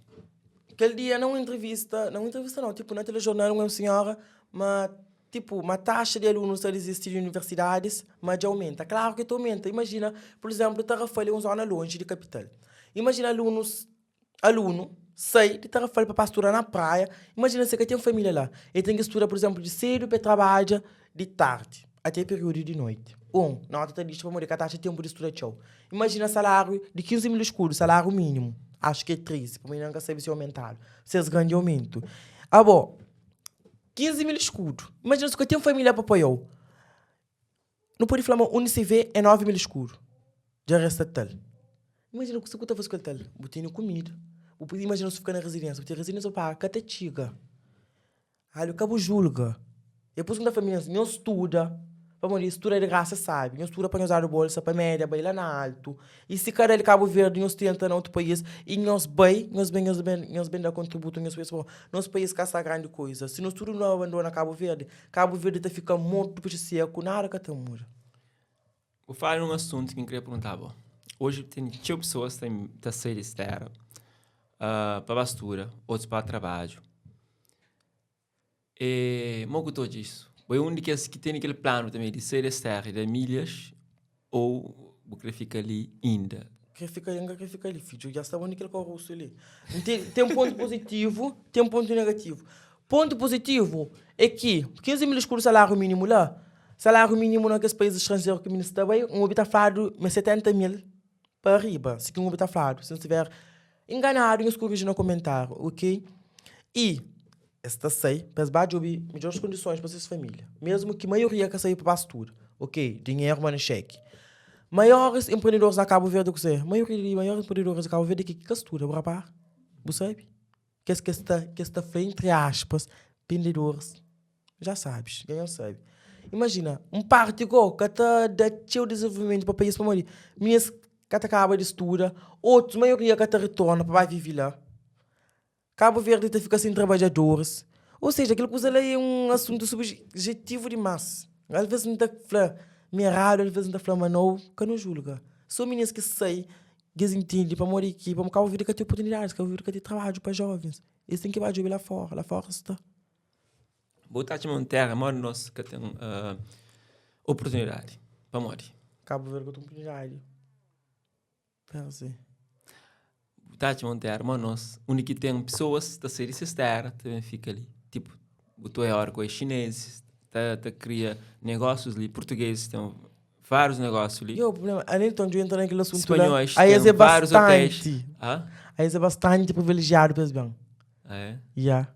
Aquele dia, numa entrevista, não entrevista não, tipo, na telejornal, uma senhora, mas, tipo, uma taxa de alunos a desistir de universidades, mas já aumenta. Claro que aumenta. Imagina, por exemplo, Tarrafal é uma zona longe de capital. Imagina alunos, aluno, sai de Tarrafal para estudar na praia. Imagina se que tem família lá. Ele tem que estudar, por exemplo, de cedo para trabalhar de tarde, até período de noite. Na hora tá lista para morrer, que a taxa de tempo de estudar tchau. Imagina salário de 15 mil escudos, salário mínimo. Acho que é 13, para mim nunca sabe se é aumentado. Se é grande aumento. Ah, bom, 15 mil escudos. Imagina se eu tenho família para apoiar. Não pode falar, mas onde se vê é 9 mil escudos. Já resta tal. Imagina o que você está fazendo com tal. Botei comida. Imagina se ficar na residência. Botei residência para cá até chiga. Aí eu acabo julga. Depois quando a família não estuda, vamos dizer, estuda de graça, sabe? Não estuda para usar bolsa, para média, para ir lá na alto. E se cada ele Cabo Verde, nós tenta em outro país, e nós bem, nós bem, nós bem, nós bem dá contributo, nós país, bom, nosso país caça grande coisa. Se nós tudo não abandona Cabo Verde, Cabo Verde tá fica morto, peixe seco, nada que tá muda. Vou falar num assunto que eu queria perguntar, bom. Hoje tem tinha pessoas que têm tá saindo desse terra, para bastura, outros para trabalho. E, mas o que disso? Foi um de que tem aquele plano também de sair dessa terra e de milhas, ou você fica ali ainda? Que fica ainda, que fica ali, filho. Já sabe onde que ele corre o ali. Tem um ponto positivo, tem um ponto negativo. Ponto positivo é que 15 mil escuros salário mínimo lá, salário mínimo naqueles países estrangeiros que o ministro está bem, um obita falado, mas 70 mil para riba, se que um obita falado, se não estiver enganado, nos corrija no comentário, ok? E esta sei, para as ouvir melhores condições para suas família, mesmo que a maioria que sair para pastura, ok? Dinheiro, mano, cheque. Maiores empreendedores da Cabo Verde que você, maioria de maiores empreendedores da Cabo Verde que estuda, rapaz, você sabe? Kes ki es ta, ki es ta fla entre aspas, bendedoris, já sabes, dja nhos sabe. Imajina, un parti go ka ta da txeu dizenvolvimentu pa país pamodi minis ka ta kaba di studa, otus, maioria ka ta retorna pa ba vive la. Kabu Verdi ta fika sen trabadjadoris. Ou seja, kel kuza la é un asuntu subjetivu dimás. Alvês N ta fla ma é eradu, alvês N ta fla ma nau. Ka nu julga. Sô minis ki sai, ki es intende pamodi ki pamodi Kabu Verdi ka ten oportunidadis, Kabu Verdi ka ten trabadju pa jovens. Es ten ki ba djobe la fora, la fora sta. Bu ta atxa ma un téra modi nos ka ten oportunidadi? Pamodi? Kabu Verdi ka ten oportunidadi. Pensa. Bu ta atxa ma un téra ma nos, undi ki ten pesoas ta sai di ses téra ta ben fika li. Tipo, bu ta oia ora ku é xinezis ta, ta kria negósius li, portugueses ten várius negósiu li. Yo, problema, Anilton, dja entra naquele assunto lá. Espanhóis Aí ten é várius hotéis. bastante. Hã? Aí é bastante privilegiado para eles bem. Ah, é? Yeah.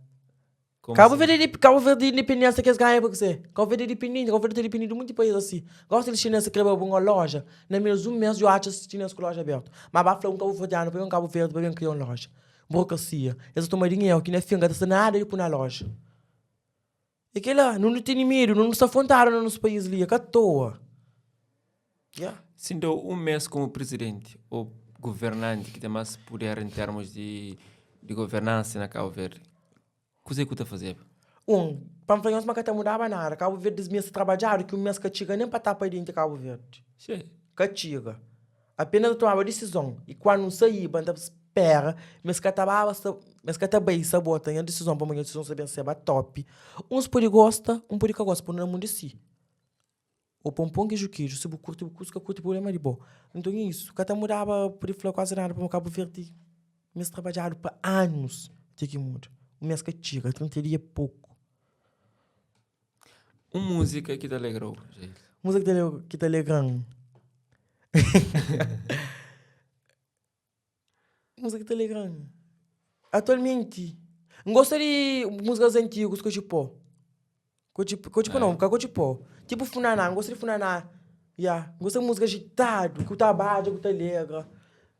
Como Cabo assim? Verde, Cabo Verde independência que eles ganham porque você. Cabo Verde é independente, Cabo Verde tem dependido de muito país assim. Gosta de chinês que quebra uma loja. Na menos um mês eu acho chinês com loja aberta. Mas vai falar um cabo verdeano para um cabo verde para criar uma loja. Burocracia. Eles tomam dinheiro que não é fim, não nada de pôr na loja. E que lá, não tem medo, não está afrontado no nosso país ali, é que à toa. Yeah. Se deu um mês como presidente ou governante que tem mais poder em termos de, de governança na Cabo Verde, Kuzê ku ta fazeba? 1, Pa N fla nhos ma ka ta mudaba nada. Kabu Verdi des mês trabadjadu ki un mês ka txiga nen pa tapa denti Kabu Verdi. Xê. Ka txiga. Apenas N tomaba disizon y kuandu N saíba N ta spera ma es ka ta baba sa ma es ka ta bai sabota nha disizon pamodi nha disizon sa ben seba top. Uns pode gosta, un pode ka gosta, pode na mundu é si. Ô pon pon keju keju, si bu kurti bu kurti, si ka kurti problema di bo. Nton é isu, ka ta mudaba pode fla kuazi nada pamodi Kabu Verdi mes trabadjadu pa anus ti ki muda. Un mes ka txiga, 30 dia é poku. Un múzika ki ta alegra-u, Jair? Múzika ki ta ki ta alegra-m? Múzika ki ta alegra-m? Atualmenti, N gosta di múzikas antigus ku txipô. Ku txipô não, ka ku txipô. Tipo funaná, N gosta di funaná. Ya, N gosta di múzika agitadu, ku ta badja, ku ta alegra.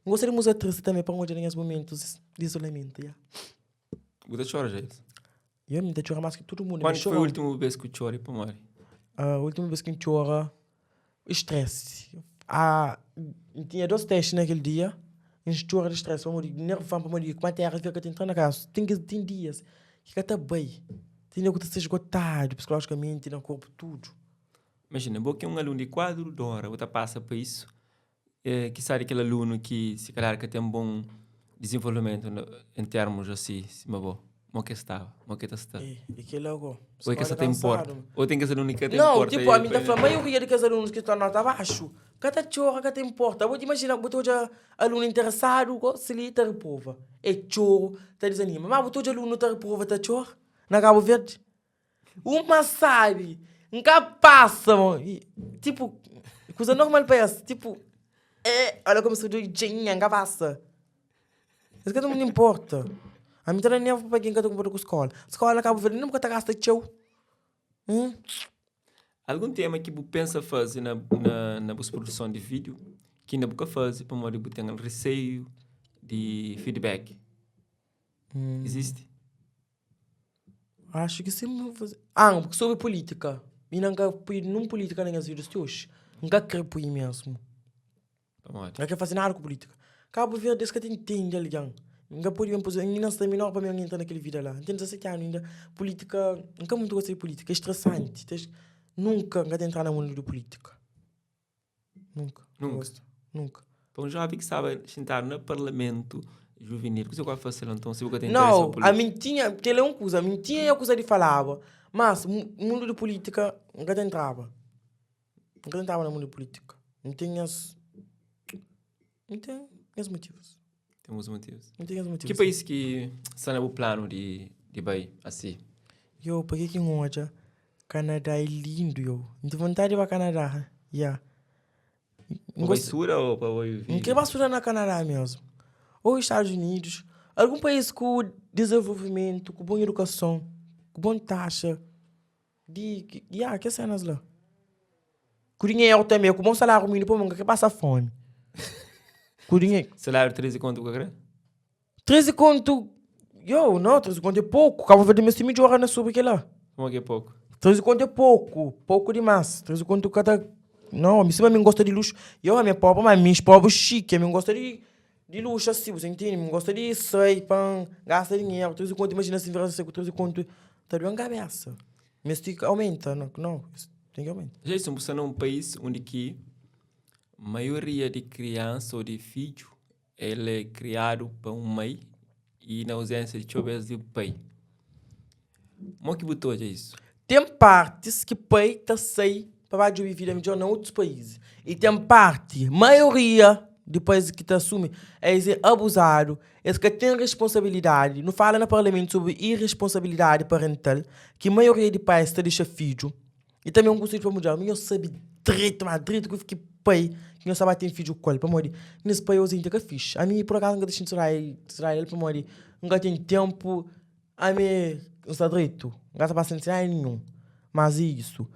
N gosta di múzika tristi tanbe pa N odja na nhas momentus di izolamento, ya. Bu ta txora, Jair? Ya, mi ta txora más ki tudu mundu. Kuandu foi últimu bes ki bu txora i pamodi? Últimu bes ki N txora, Stress. Ah, N tinha dos testi na kel dia, N txora di stress pamodi nervan, pamodi ku matéria fika ta entra na kasa. Ten kes, ten dias ki ka ta bai, ten dia ku ta sta esgotadu psikolojikamenti, na korpu, tudu. Imajina, bo ki é un alunu di kuadru d'óra, bu ta pasa pa isu, kisá di kel alunu ki si kalhar ka ten bon dizenvolvimentu en termus asi sima bo. Mo ke staba? Mo ke ta sta? E, e kel ago. Ou é ke sa ta importa? Ou ten kes alunu ki ka ta Não, importa? tipo, a mi ta fla, maioria di kes alunus ki ta nota baxu, ka ta txora, ka ta importa. Bo ta imajina, bo ta odja alunu interesadu, gosi li ta reprova. É txoru, ta dizanima. Ma bo ta odja alunu ta reprova, ta txora, na Kabu Verdi? Uma sabi, N ka pasa, mo. I, tipo, kuza normal pa es. Tipo, eh, olha como sou doidinha, N ka pasa. Es ka ta mundo importa. Ami ta da nervu pa ken ka ta konporta ku skola. Skola Kabu Verdi nunka ta gasta txeu. Hum. Algun tema ki bu pensa faze na, na, na bus produson di vídiu ki inda bu ka faze pamodi bu ten reseiu di feedback? Izisti? Acho ki si N faze. Ah, sobri pulítika. Mi nunka pui nun pulítika na nhas vídius ti oxi. N ka kre pui mesmu. Pamodi? N ka kre faze nada ku pulítika. Kabu Verdi es ka ta intende algen. N ka pode ben puse, N inda sta menor pa mi entra na kel vida la. N ten 17 anu inda. Pulítika, N ka mutu gosta di pulítika, é stresanti. Nunka N ka ta entra na mundu di pulítika. Nunka. Nunka? Gosta. Nunka. Pa un jovem ki staba xintadu na parlamentu juvenil, kuzê ku ba fase la nton, si bu ka ten interesi pa Nau, pulítika? ami N tinha, kel é un kuza, ami N tinha nha kuza di falaba, mas mundu di pulítika N ka ta entraba. N ka ta entraba na mundu di pulítika. N ten nhas, N ten nhas motivus. Ten bus motivus. N ten nhas motivus. Ki país ki sta na bu planu di di bai asi? Yo, pa ke ki N odja Kanadá é lindu, yo. N ten vontadi di ba Kanadá, ya. Pa bai studa ou pa bai vive? N kre ba studa na Kanadá mesmu. Ou Estados Unidos. Algun país ku dezenvolvimentu, ku bon idukason, ku bon taxa di, ya, kes senas la. Ku dinheru tanbe, ku bon saláriu minimu, pabia N ka kre pasa fomi. Ku dinheru. Saláriu 13 kontu bu ka kre? 13 kontu. Yo, não, 13 conto é pouco. Cabo Verde meste melhora na sobre aquela. Como que é pouco? 13 conto é pouco, pouco demais. 13 conto cada. Não, a mim mim gosta de luxo. Eu, a minha pobre, mas minha pobre chique, a mim gosta de luxo assim, você entende? Mim gosta de sair, pão, gasta dinheiro. 13 conto, imagina se virar com 13 conto, tá doendo a cabeça. Mas tem que aumenta, não, não, tem que aumentar. Jason, você é um país onde que a maioria de criança ou de filho, ele é criado por um mãe e na ausência de chover de pai. Como que botou isso? Tem partes que pai tá sei para de vida melhor em outros países. E tem parte, maioria de países que te assume é ser abusado, é que tem responsabilidade. Não fala no parlamento sobre irresponsabilidade parental, que a maioria de pais está deixa filho. E também um conselho para mulher, eu sabe direito, mas direito que eu fiquei pai, que eu sabe tem filho com para morrer. Nesse pai eu sinto que fixe. A mim por acaso nunca deixei de Israel para morrer. Nunca tem tempo. A mim não está direito. Nunca está passando sem nenhum. Mas isso.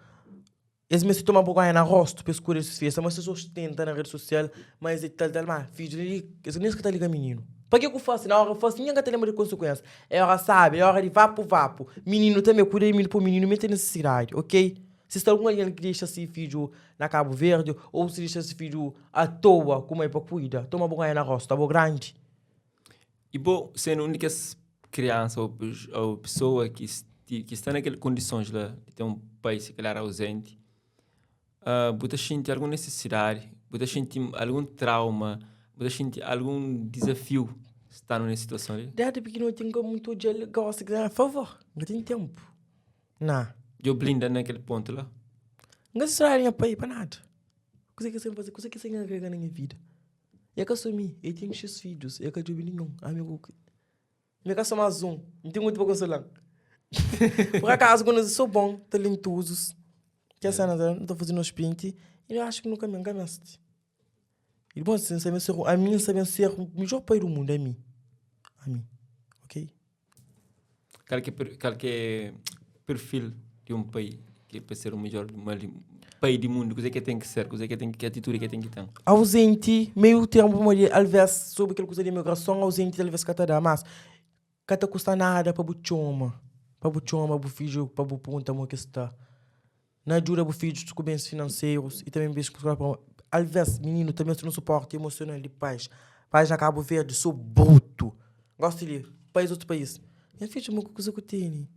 Eles me se tomam vergonha na rosto para escolher esses filhos. Mas se ostenta na rede social, mas e tal, tal, mas filho, eles nem se tá ligando menino. Para que eu faço? Na hora eu faço, ninguém te lembra de consequências. É hora, sabe? É hora de vapo, vapo. Menino também, cuida de menino por menino, não tem necessidade, ok? Se está algum alguém que deixa esse filho na Cabo Verde, ou se deixa esse filho à toa, como é para cuida, toma vergonha na rosto, tá bom grande. E bom, sendo a única criança ou pessoa que, que está naquelas condições lá, de ter um pai, se calhar, ausente, você sente alguma necessidade, você sente algum trauma, você sente algum desafio estando nessa situação ali? Desde pequeno eu tenho muito de gosto, que a favor, não tem tempo. Não. Eu blinda naquele ponto lá? Não se será pai para nada. Coisa que eu sempre fazer, coisa que eu sempre agrega na minha vida. E é que eu sou mim, eu tenho X filhos, eu que eu nenhum, amigo. Me caso mais um, não tenho muito para consolar. Por acaso, quando eu sou bom, talentosos, que a cena, não estou fazendo um sprint, e eu acho que nunca me enganaste. E bom, sem saber ser, a mim saber ser o melhor pai do mundo, é mim. A mim, ok? Qual que é perfil de um pai que é para ser o melhor pai do mundo? Coisa que tem que ser, coisa que tem que atitude que tem que ter? Ausente, meio termo, talvez sobre aquela coisa de imigração, ausente talvez que tá mas que tá custa nada para buchoma, para buchoma, para filho, para bu ponta mo que está. Não ajuda o filho com bens financeiros e também bens talvez menino também se não suporte emocional de pais. Pais na Cabo Verde, sou bruto. Gosto de país outro país. Minha filha, uma coisa que eu tenho.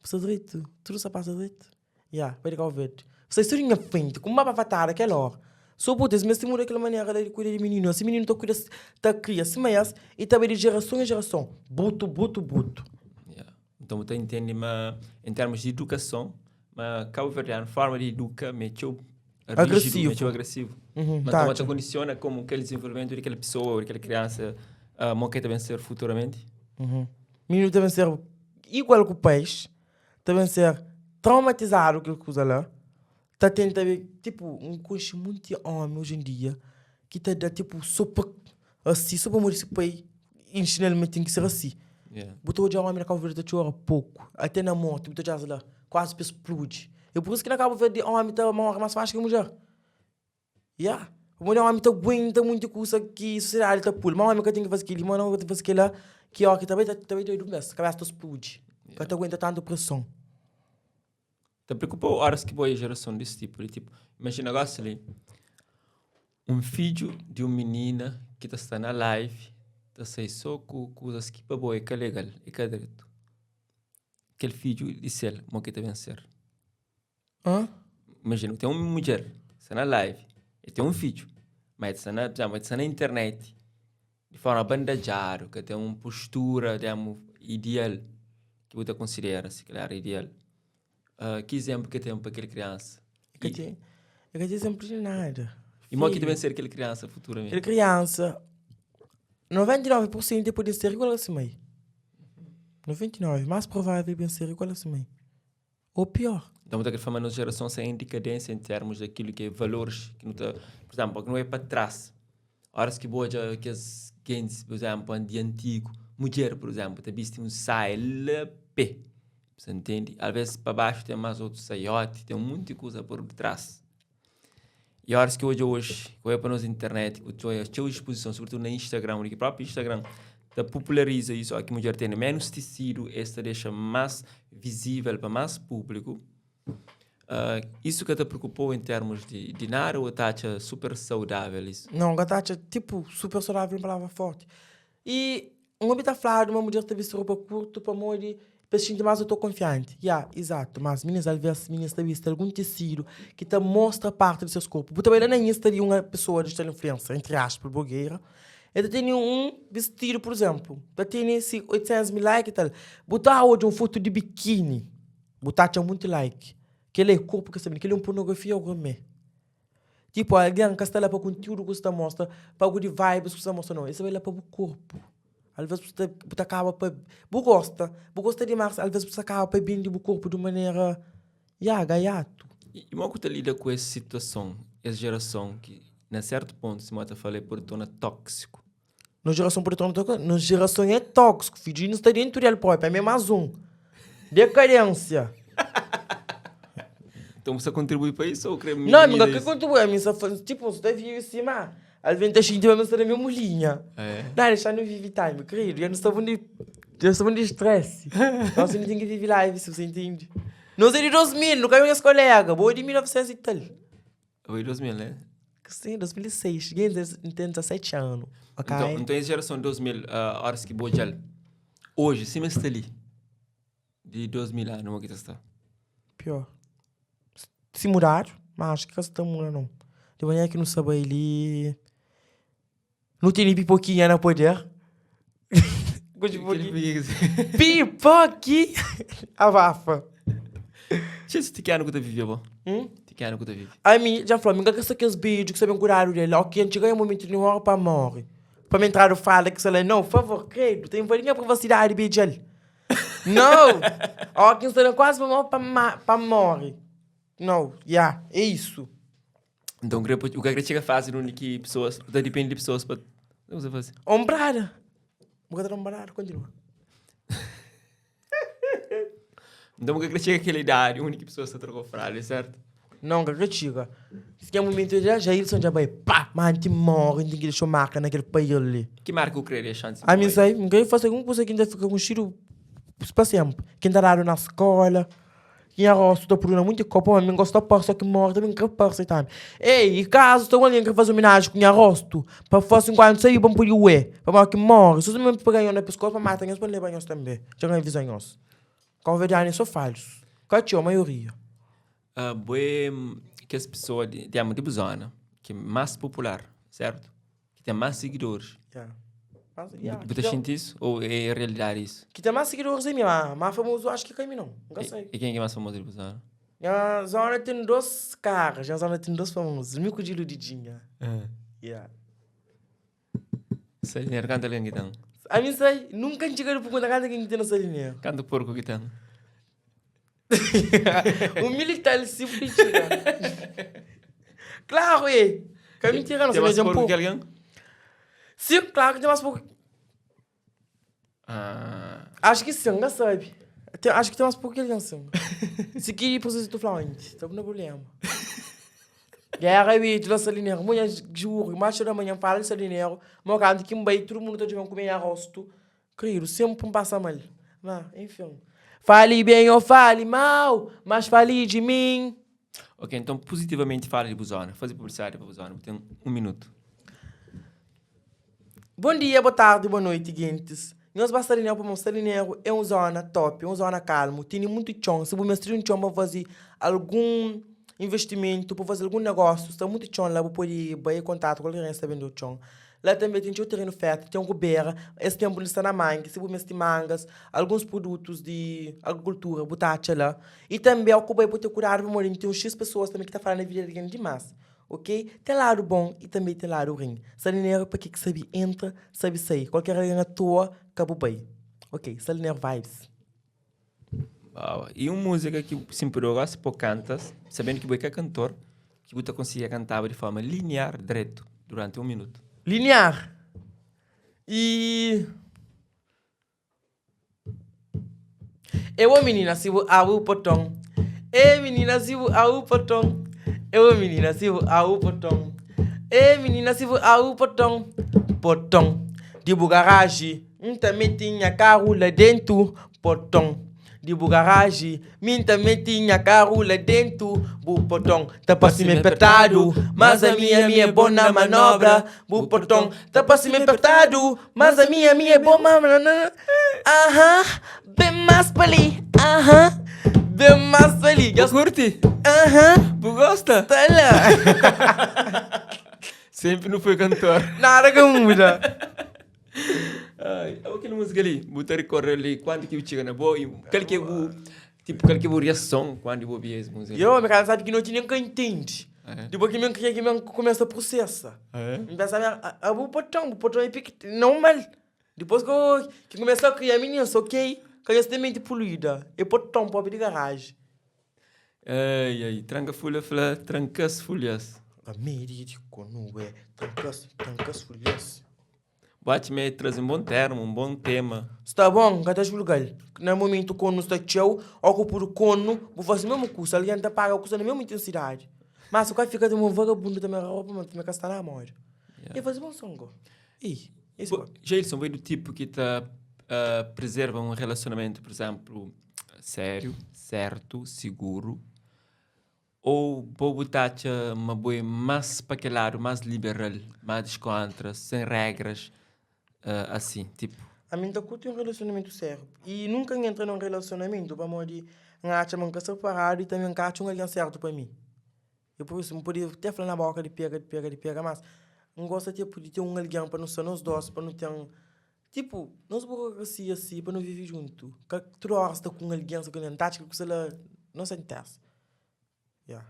Passa direito, tudo só passa direito. Yeah, vai de Cabo Verde. Vocês estão na frente, com uma bafatada aquela hora. Sou puta, mas se muda aquela maneira de cuidar de menino. Esse menino tá cuida, tá cria, se mas e também de geração em geração. Bruto, bruto, bruto. Yeah. Então, você entende, mas em termos de educação, mas Cabo Verdeano, forma de educar, mexeu agressivo. Mexeu agressivo. Uhum, mas tá, então, te condiciona como aquele desenvolvimento daquela pessoa ou daquela criança uh, que também ser futuramente. Uhum. Menino também ser igual que o peixe, também ser traumatizado que usa lá. Tá tentando, tipo, um coxo muito homem hoje em dia que tá dá tipo sopa assim, só para morrer esse pai, ensinando tem que ser assim. Yeah. Botou já homem na Cabo Verde tá chora pouco, até na morte, botou já lá, quase explode. E por isso que na Cabo Verde homem tá morre mais fácil que mulher. Yeah. O mulher homem tá aguenta muita coisa que a sociedade tá pula. Mas homem que tem que fazer aquilo, mas não tem que fazer aquilo lá, que ó, que também tá também doido mesmo, a cabeça tá explode. Que tá aguenta tanta pressão. Te preocupou horas que boa geração desse tipo, de tipo, imagina agora ali, um filho de uma menina que tá está na live, tá sei só com coisas que para boa é que é legal, é que é direito. Aquele filho disse ele, como que tá ser. Hã? Imagina, tem uma mulher, está na live, e tem um filho, mas está na, por exemplo, está na internet, de forma bandejada, que tem uma postura, digamos, ideal, que você considera, se calhar, ideal. Que exemplo que tem para aquela criança? Eu que tenho exemplo de nada. E como que deve ser aquela criança futuramente? Aquela criança, 99% pode ser igual a si mãe. 99%, mais provável de ser igual a si mãe. Ou pior. Então, de forma, a nossa geração sem decadência em termos daquilo que é valores, que não tá, por exemplo, que não é para trás. Horas que boa já que as gente, por exemplo, de antigo, mulher, por exemplo, tá viste um saia pé. Você entende? Às vezes para baixo tem mais outro saiote, tem muita coisa por trás. E horas que hoje, hoje, eu para nós internet, eu estou a exposição, sobretudo na Instagram, porque o próprio Instagram ta populariza isu, óki mudjer tene ménus tisidu, es ta dexa más vizível pa más públiku. Isu ka ta preokupa-u en termus di di nada ô ta atxa super saudável isu? Não, ka ta atxa tipo super saudável é un palavra forti. E un omi ta fladu ma mudjer ta bisti ropa kurtu pamodi pa es xinti más autokonfianti. Ya, izatu, mas minis alvês minis ta bisti algun tisidu ki ta mostra parti di ses korpu. Bu ta bai la na Insta di un pesoa digital influencer, entri aspas, blogeira, el ta tene un bistidu, pur izénplu, ta tene si 800 mil like i tal. Bu ta odja un fotu di bikini, bu ta atxa monti like. Kel-la é korpu ki sta bini, kel-la é un pornografia gourmet. Tipo, algen ka sta la pa kontiúdu ku sta mostra, pa good vibes ku sta mostra, no. El sta bai la pa bu korpu. Alvês bu sta, bu ta kaba pa, bu gosta, bu gosta dimás, alvês bu sta kaba pa bende bu korpu di un manera, ya, gaiatu. I mo ku ta lida ku es situason, es jerason ki na sertu pontu, sima ta fala, e pode torna tóksiku? Nos jerason pode torna tóksiku? Nos jerason é tóksiku, fidju, i nu sta dentu del propi, ami é más un. Dekadênsia! Então bu sta kontribui pa isso ou kre Não, mi ka kre kontribui, ami sa fazi, tipo, N sta vive sima alvin ta xinti ma nu sta na mesmu linha. Não, dexa nu vive time, querido, dja nu sta bom di, dja sta bom di stress. Nós nu ten ki vive life, si bu intende. Nos é di 2000, nu ka é nhas kolega, bo é di 1900 e tal. Bo é di 2000, né? Sim, 2006, gen, N ten 17 anu, ok? Então, então es gerason 2000, uh, horas ki bo odjal, hoje, sima es sta li, Di 2000 anu mo ki ta sta? Pior. Si mudadu, ma acho ki ka sta muda não. Di manera ki nu sta bai li, nu tene pipoquinha na poder. Pipoki! Abafa. Txê, si ti ki anu ku ta vive bo? Hum? Ti ki anu ku ta vive? Ami, dja N fla, mi ka ka sta kes bedju ki sta ben kudadu del. Oki, N txiga nha momentu di ora pa more. Pa mi entradu fala ki sta la, não, favor, kredu, ta invadi nha privasidadi bedjal. Não! Ó, ki N sta na kuazi pa morre, pa ma, pa morre. Não, ya, é isu. Então, kre, o ka kre txega fase undi ki pessoas, ta depende di pessoas pa, Kuzê ku faze? Ombrada. Bu ka ta da ombrada, kontinua. Então, bu ka kre txega kel idadi undi ki pessoas ta troka fralda, certo? Não, ka kre txiga. Si kel momentu dja, Jailson dja bai, pá! Ma N ti morre, N ten ki dexa un marka na kel país li. Ki marka ku kre dexa antis di Ami N sai, N kre fase algun kusa ki N ta fika konxidu pa senpri. Ki N ta dadu na skola, ki nha rostu ta pudu na munti kopu, ma mi N gosta parse, so ki morre tanbe N kre parse tambi. Ei, i kazu sta un algen kre faze ominaji ku nha rostu, pa fase nkuantu sai pa N pudi ue, pamodi ki N morre. So si mi pega nho na piskosu pa mata nhos, pa N leba nhos tanbe. Dja N avisa nhos. Kauverdianu é so falsu, ka txeu, maioria. Bo é kes pesoa di di di bu zona ki é más popular, sertu? Ki ten más sigidoris. Yeah. Bu ta xinti isu ou é realidadi isu? Ki ten más sigidoris é mi, ma más famozu acho ki ka mi não. Nka sei. E ken ki é más famozu di bu zona? Nha zona ten dos karas, nha zona ten dos famozus, mi ku Djilu di Djinha. Yeah. Salineru, kantu algen ki ten? Ami sai, nunka N txiga di pergunta kantu algen ki ten na Salineru. Kantu porku ki ten? Un militar si bu txiga. Klaru e! Ka mintira no, Ten más porku ki algen? Sim, klaru ki ten más porku. Ah. Acho ki sim, N ka sabe. Ten, acho ki ten más porku ki algen sim. Si ki presiza tu fla antis, ta bu na problema. Guerra bi la Salineru, manhã juro, mais da manhã fala de Salineru, ma kantu ki N bai tudu mundu ta djoben ku nha rostu, kridu, senpri N pasa mal. Ma, enfin. Fali ben ou fali mau, mas fali di min. Ok, então positivamente fala di bu zona, faze publicidade pa bu zona, bu ten um minuto. Bom dia, boa tardi, boa noiti, gentis. Nhos ba Salineru pamodi Salineru é un zona top, é un zona kalmu, tene muntu txon. Si bu meste di un txon pa faze algun investimentu, pa faze algun negósiu, sta muntu txon la, bu pode bai kontatu ku algen ki sta bende-u txon. La tanbe ten txeu terenu fértil, ten rubera, es tenpu li sta na mangi, si bu meste mangas, alguns produtus di agrikultura bu ta atxa la. I tanbe óki bu bai bu ten kudadu pamodi ten un xis pesoas tanbe ki ta fala na vida di algen dimás. Ok? Ten ladu bon i tanbe ten ladu ruin. Salineru pa ke ki sabi entra, sabi sai. Kualker algen atoa, ka bu bai. Ok, Salineru vibes. Boa. I un múzika ki bu sinpri gosta pa bu kanta, sabendu ki bu é ka kantor, ki bu ta konsigi kantaba di forma linear, dretu, duranti un minutu. Linear? I. Eu oh menina se bu abre o portão Ei menina se bu abre o portão Eu oh menina se bu abre o portão Ei menina se bu abre o portão Portão di bu garaji. N ta mete nha karu la dentu Porton di bu garaji Mi N ta mete nha karu la dentu Bu porton ta parse-m pertadu Mas ami, ami é bon na manobra Bu porton ta parse-m pertadu Mas ami, ami é bon na manobra Aham, ben más pa li Aham, ben más pa li Bu kurti? Aham, Bu gosta? sta la Sempri nu foi kantor. Nada ka muda. Ai, abo kel música li, bu ta recorda li quando ki bu txiga na bo e kal ki é bu tipo kal ki é bu reação quando bu obi es música li? Yo, mi ka sabe ki noti nen ka intende. É. Depois ki mi kria ki mi começa a processa. É? Mi pensa, a, a bu potão, bu potão é pique, não mal. Depois que eu que começa a criar menina, só ok, que eu tenho mente poluída. É potão pobre de garagem. Ai, ai, tranka fulha fla, tranka-s fulhas. Ramedi di konué, tranka-s, tranka-s fulhas. Bu atxa ma e traze un bon termu, un bon tema? Sta bon, N ka ta julga-l. Na mumentu konu sta txeu, ô ku pudu konu, bu fase mesmu kusa, algen ta paga kusa na mesmu intensidadi. Má si bu ka fika ta un vagabundu ta mera ropa, ma ta ka sta na moda. E fase bon son go. Ih, esse Bo, Jailson, bo é do tipo ki ta preserva un relacionamento, por exemplo, sério, certo, seguro, ou bo bu ta atxa ma bo é más pa kel ladu más liberal, más descontra, sem regras, assim, tipo? Ami N ta kurti un relacionamento sério e nunka N entra na un relacionamento pamodi N atxa ma N ka sta preparadu e tanbe N ka atxa un algen certu pa mi. E pur isu, N pode até fla na boka di pega, di pega, di pega, mas N gosta tipo di ten un algen pa nu sta nos dos, pa nu ten tipo nos burokrasia si, pa nu vive juntu. Ka tudu óra sta ku un algen, sta ku algen, N ta atxa ki kusa la no sa interesa. Ya.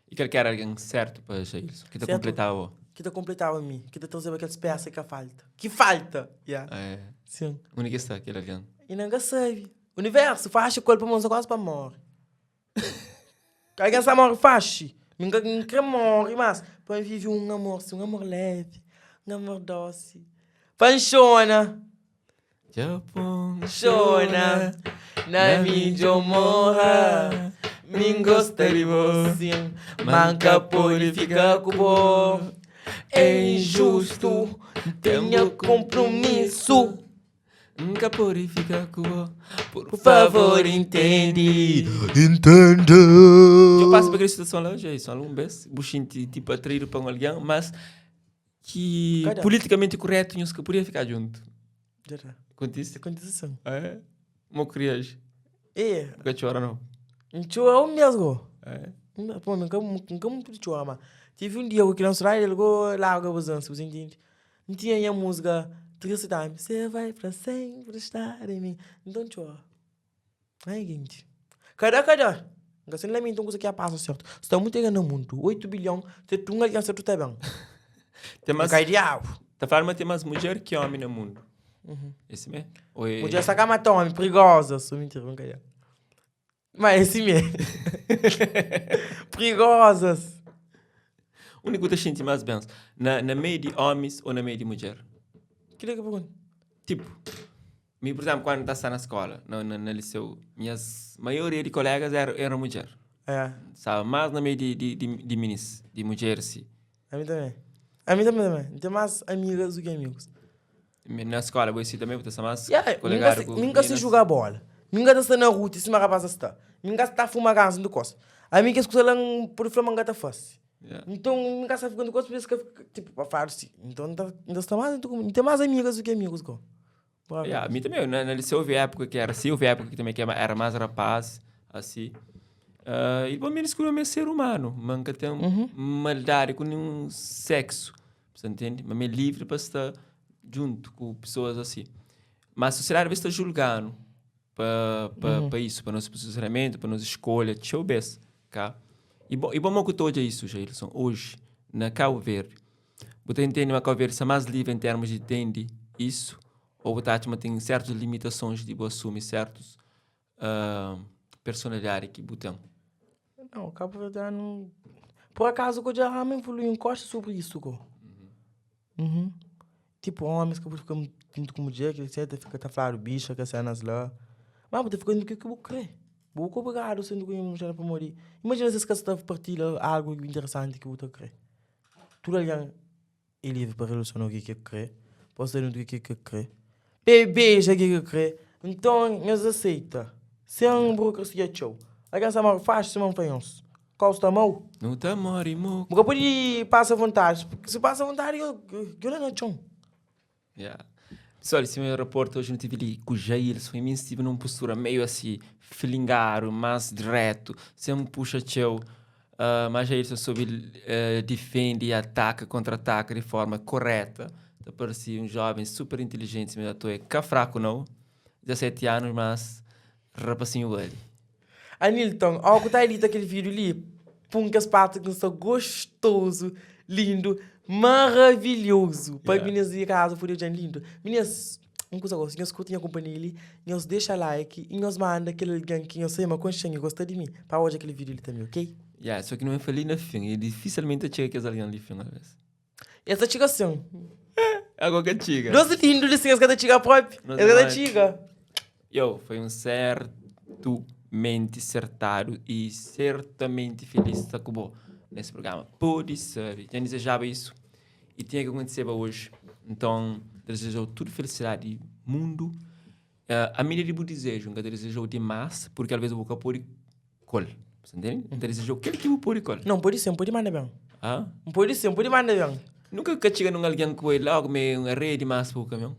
E kal ki éra algen sértu pa Jailson, ki ta konpletaba bo? Ki ta konpletaba mi, ki ta trazeba kel spésia ki ka falta, ki falta! Ya. Sin. Undi ki sta kel algen? Inda N ka sabe. Universu, faxi ku el pamodi N sta kuazi pa móre. Algen sa morre faxi. Mi nka N kre morre, mas pa N vive un amor si, un amor leve, un amor dosi. Pa N xona. Dja pon Xona na mi djo morra. Mi N gosta di bo sin, ma N ka pode fika ku bo. É injustu, N ten nha konpromisu. N ka pode fika ku bo. Por favor, intende. Intende. Djo pasa pa kel situason la, Jason, algun bes? Bu xinti tipo atraídu pa un algen, mas ki Kada. politicamente kuretu nhos ka podia fika djuntu. Dja da. Kontise? Kontise sin. É? Mo krias? É. Bu ka txora não? N txora un bes go. É? Pô, N ka, N ka mutu di txora, ma tive un dia ku kel ansiedadi el go larga buzansa, bu intende? N tinha nha musga triste tambi Cê vai pra sempre estar em mim Nton txora Ai gente Kada kada N ka sen lamenta un kusa ki ya pasa sertu Sta mutu algen na mundu 8 bilhon Se tu un algen sertu ta ben Tem mas, N kai diabu Ta fala ma tem mas mudjer ki omi na mundu É si mé? Ou é... Mudjer sa ka mata omi Perigosa Su mintira brincadeira Ma é si mé Perigosas Undi ku ta xinti más ben? Na, na meiu di omis ou na meiu di mudjer? Kila ki pergunta? Tipo, mi por exemplo, quando ta sta na skola, na, na, na liceu, minhas maioria di colegas era, era mudjer. É. Staba más na meiu di, di, di, di minis, di mudjeris si. Ami também. Ami também também. N ten más amigas do ki amigos. Na skola bo é si também, bu ta sta más Yeah, mi colegado nka ku mi nka si meninas? juga bola. Mi nka ta sta na rua ti sima rapaz ta sta. Mi nka sta fuma ganza ntu kos. Ami kes kusa la N pode fla ma N ka ta fase. Yeah. Nton mi nka sta fika ntu kos pa es ka fika tipo pa fladu si. Nton N ta N ta sta más ntu ku N ten más amigas du ki amigus go. Por Yeah, acaso. mi também, na, na liceu houve época que era assim, houve época que também que era mais rapaz, assim. Ah, e bom, menos que o homem é ser humano, mas nunca tem maldade com nenhum sexo, você entende? Mas é livre para estar junto com pessoas assim. Mas a sociedade vai estar julgando pa, pa, pa isso, pa nosso posicionamento, pa nossa escolha, txeu bes, cá. E bom, e bom que tu olha isso, Jailson, hoje, na Cabo Verde, bu ta entende ma Cabo Verde sta mais livre em termos de entende isso, ou bu ta atxa ma tem certas limitações de bu assume certos uh, personalidade que bu tem? Não, Cabo Verdeano. Por acaso, que eu já me evolui um costa sobre isso, go. Uhum. Tipo, homens que ficam junto com mulher, que etc, fica tá falando bicha, que cenas lá. Mas você fica no que que eu crê. Vou obrigado sendo com mulher para morrer. Imagina se esse cara está partilha algo interessante que você crê. Tudo alguém é livre para relacionar o que que crê. Pode ser no que que crê. Pa e beja ke ke kre. Nton, nhos aseita. Sen burokrasia txeu. Algen sta mau faxi sima N fla nhos. Kau sta mau. Nu ta móre moku. Bu ka pode pasa vontadi. Si pasa vontadi, yo la na txon. Yeah. Pessoal, esse meu raporto hoje no tive ali com o Jailson e mim estive numa postura meio assim, filingaro, mais direto, sem puxa tcheu. Uh, mas Jailson soube uh, defende, ataca, contra-ataca de forma correta. Tá parecia um jovem super inteligente, mas é cá fraco não. 17 anos, mas rapacinho ali. Anilton, ó ku ta edita kel vídeo li, pun kes parti ki sta gostoso, lindo, maravilhoso. Pa yeah. meninas di casa poder odja lindo. Meninas, un kusa gosto, nhos curti nha companhia li, nhos dexa like e nhos manda kel alguém ki nhos sabe ma konxen e gosta di mi pa odja kel vídeo li tambi, ok? Yeah, só ki não é fali na fim, e dificilmente chega kes alguém ali fim, às Es ta txiga sin. Agora ka txiga. Nos lindo li sin, es ka ta txiga propi. Es ka ta txiga. Yo, foi um certo mente certado e certamente feliz estar com bo nesse programa. Pode ser, já desejava isso e tinha que acontecer hoje. Então, desejo tudo felicidade mundo. Uh, a medida de bu desejo, nunca desejou demais, porque às vezes o boca pode Kol. Você entende? N ta deseja kel ki bu pode kol. Não, pode ser, pode manda bem. Ah? Pode ser, pode manda bem. Nunca ka txiga num algen ku el logo me un areia dimas pa bu kamion?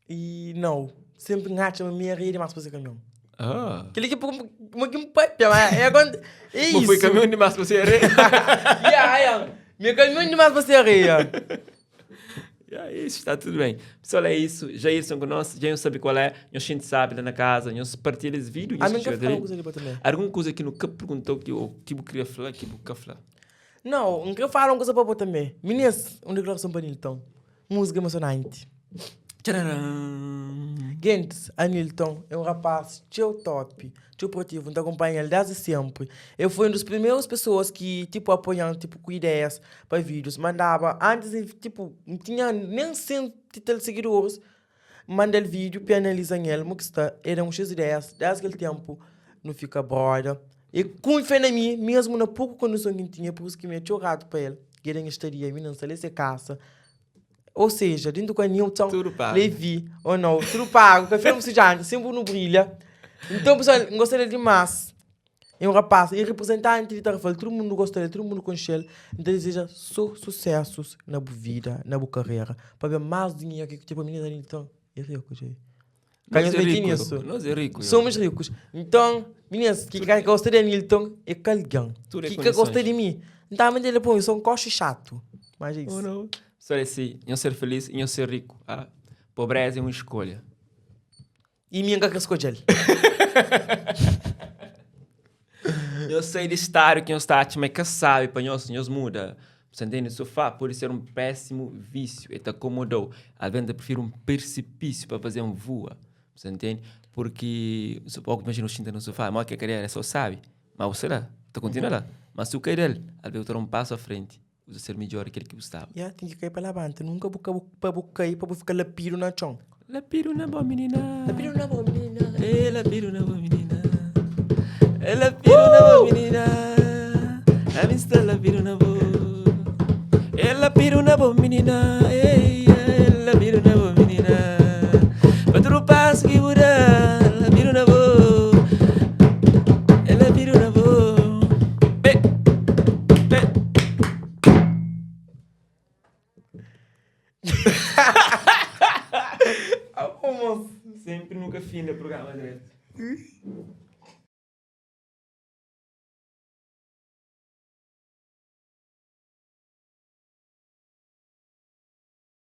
E não, sempre n atxa ma mi areia dimas pa se kamion. Ah. Kel ki ma ki n papia, ma é akont é Ma foi isso. kamion dimas pa se areia? Yeah, yeah. Mi é kamion dimas pa se areia. Yeah, é isso, está tudo bem. Pessoal, é isso. Jailson com nós. Já não sabe qual é. Nós gente sabe lá na casa. Nós partilha esse vídeo. A mim quer falar uma coisa ali para também. Alguma coisa que nunca perguntou que eu que eu queria falar, que eu queria falar. Não, não quero falar uma coisa para também. Meninas, uma declaração para Nilton. Música emocionante. Tcharam! Gente, Anilton é um rapaz teu top, teu proativo, então acompanha ele desde sempre. Eu fui uma das primeiras pessoas que, tipo, apoiando, tipo, com ideias para vídeos. Mandava, antes, tipo, não tinha nem 100 e tal seguidores. Manda ele vídeo para analisar ele, como que está. Era um X ideias, desde aquele tempo, não fica brother. E com fé na mim, mesmo na pouca condição que tinha, por isso que me tinha rato para ele. Que ele estaria, me não sei se caça. Ou seja, dentro do caminho, então, Tudo pago. Levi, ou não, tudo pago, café não precisa de sempre não brilha. Então, pessoal, gostaria demais. É um rapaz, é representante de Tarrafal, todo mundo gosta dele, todo mundo conhece ele. Então, deseja só sucessos na boa vida, na boa carreira, para ver mais dinheiro que tipo a menina então, é rico, gente. Nós Ganhas é bem rico, nisso. Nós é rico. Somos ricos. Então, meninas, que que gosta de Nilton é calgão. Tudo é Que que gosta condições. de mim. Então, mas ele põe, eu sou um coche chato. Mas é isso. Oh, não. Pessoal, é assim, eu ser feliz e eu ser rico. Ah, pobreza é uma escolha. E minha que escolhe ele. Eu sei de estar que eu está, mas que sabe, para nós, nós muda. Você entende? O sofá pode ser um péssimo vício, e te acomodou. Às vezes eu prefiro um precipício para fazer um voa. Você entende? Porque, se pouco imagina o xinta no sofá, mas que a carreira só sabe. Mas você lá, tu continua lá. Mas se o cair dele, às vezes eu um passo à frente, você ser melhor que aquele que gostava. Yeah, tem que cair para lá, banta. Nunca vou cair para cair para ficar lapiro na chão. Lapiro na boa menina. Lapiro na boa menina. Ela piro na boa menina. Ela piro na boa menina. A mista la piro na boa. Ela piro na boa menina. Ei, ela piro na boa menina. Outro passo que muda. Ela piro na boa. Ela piro na boa. Be. Be. Ah, bom, moço. Sempre nunca fim do programa direto.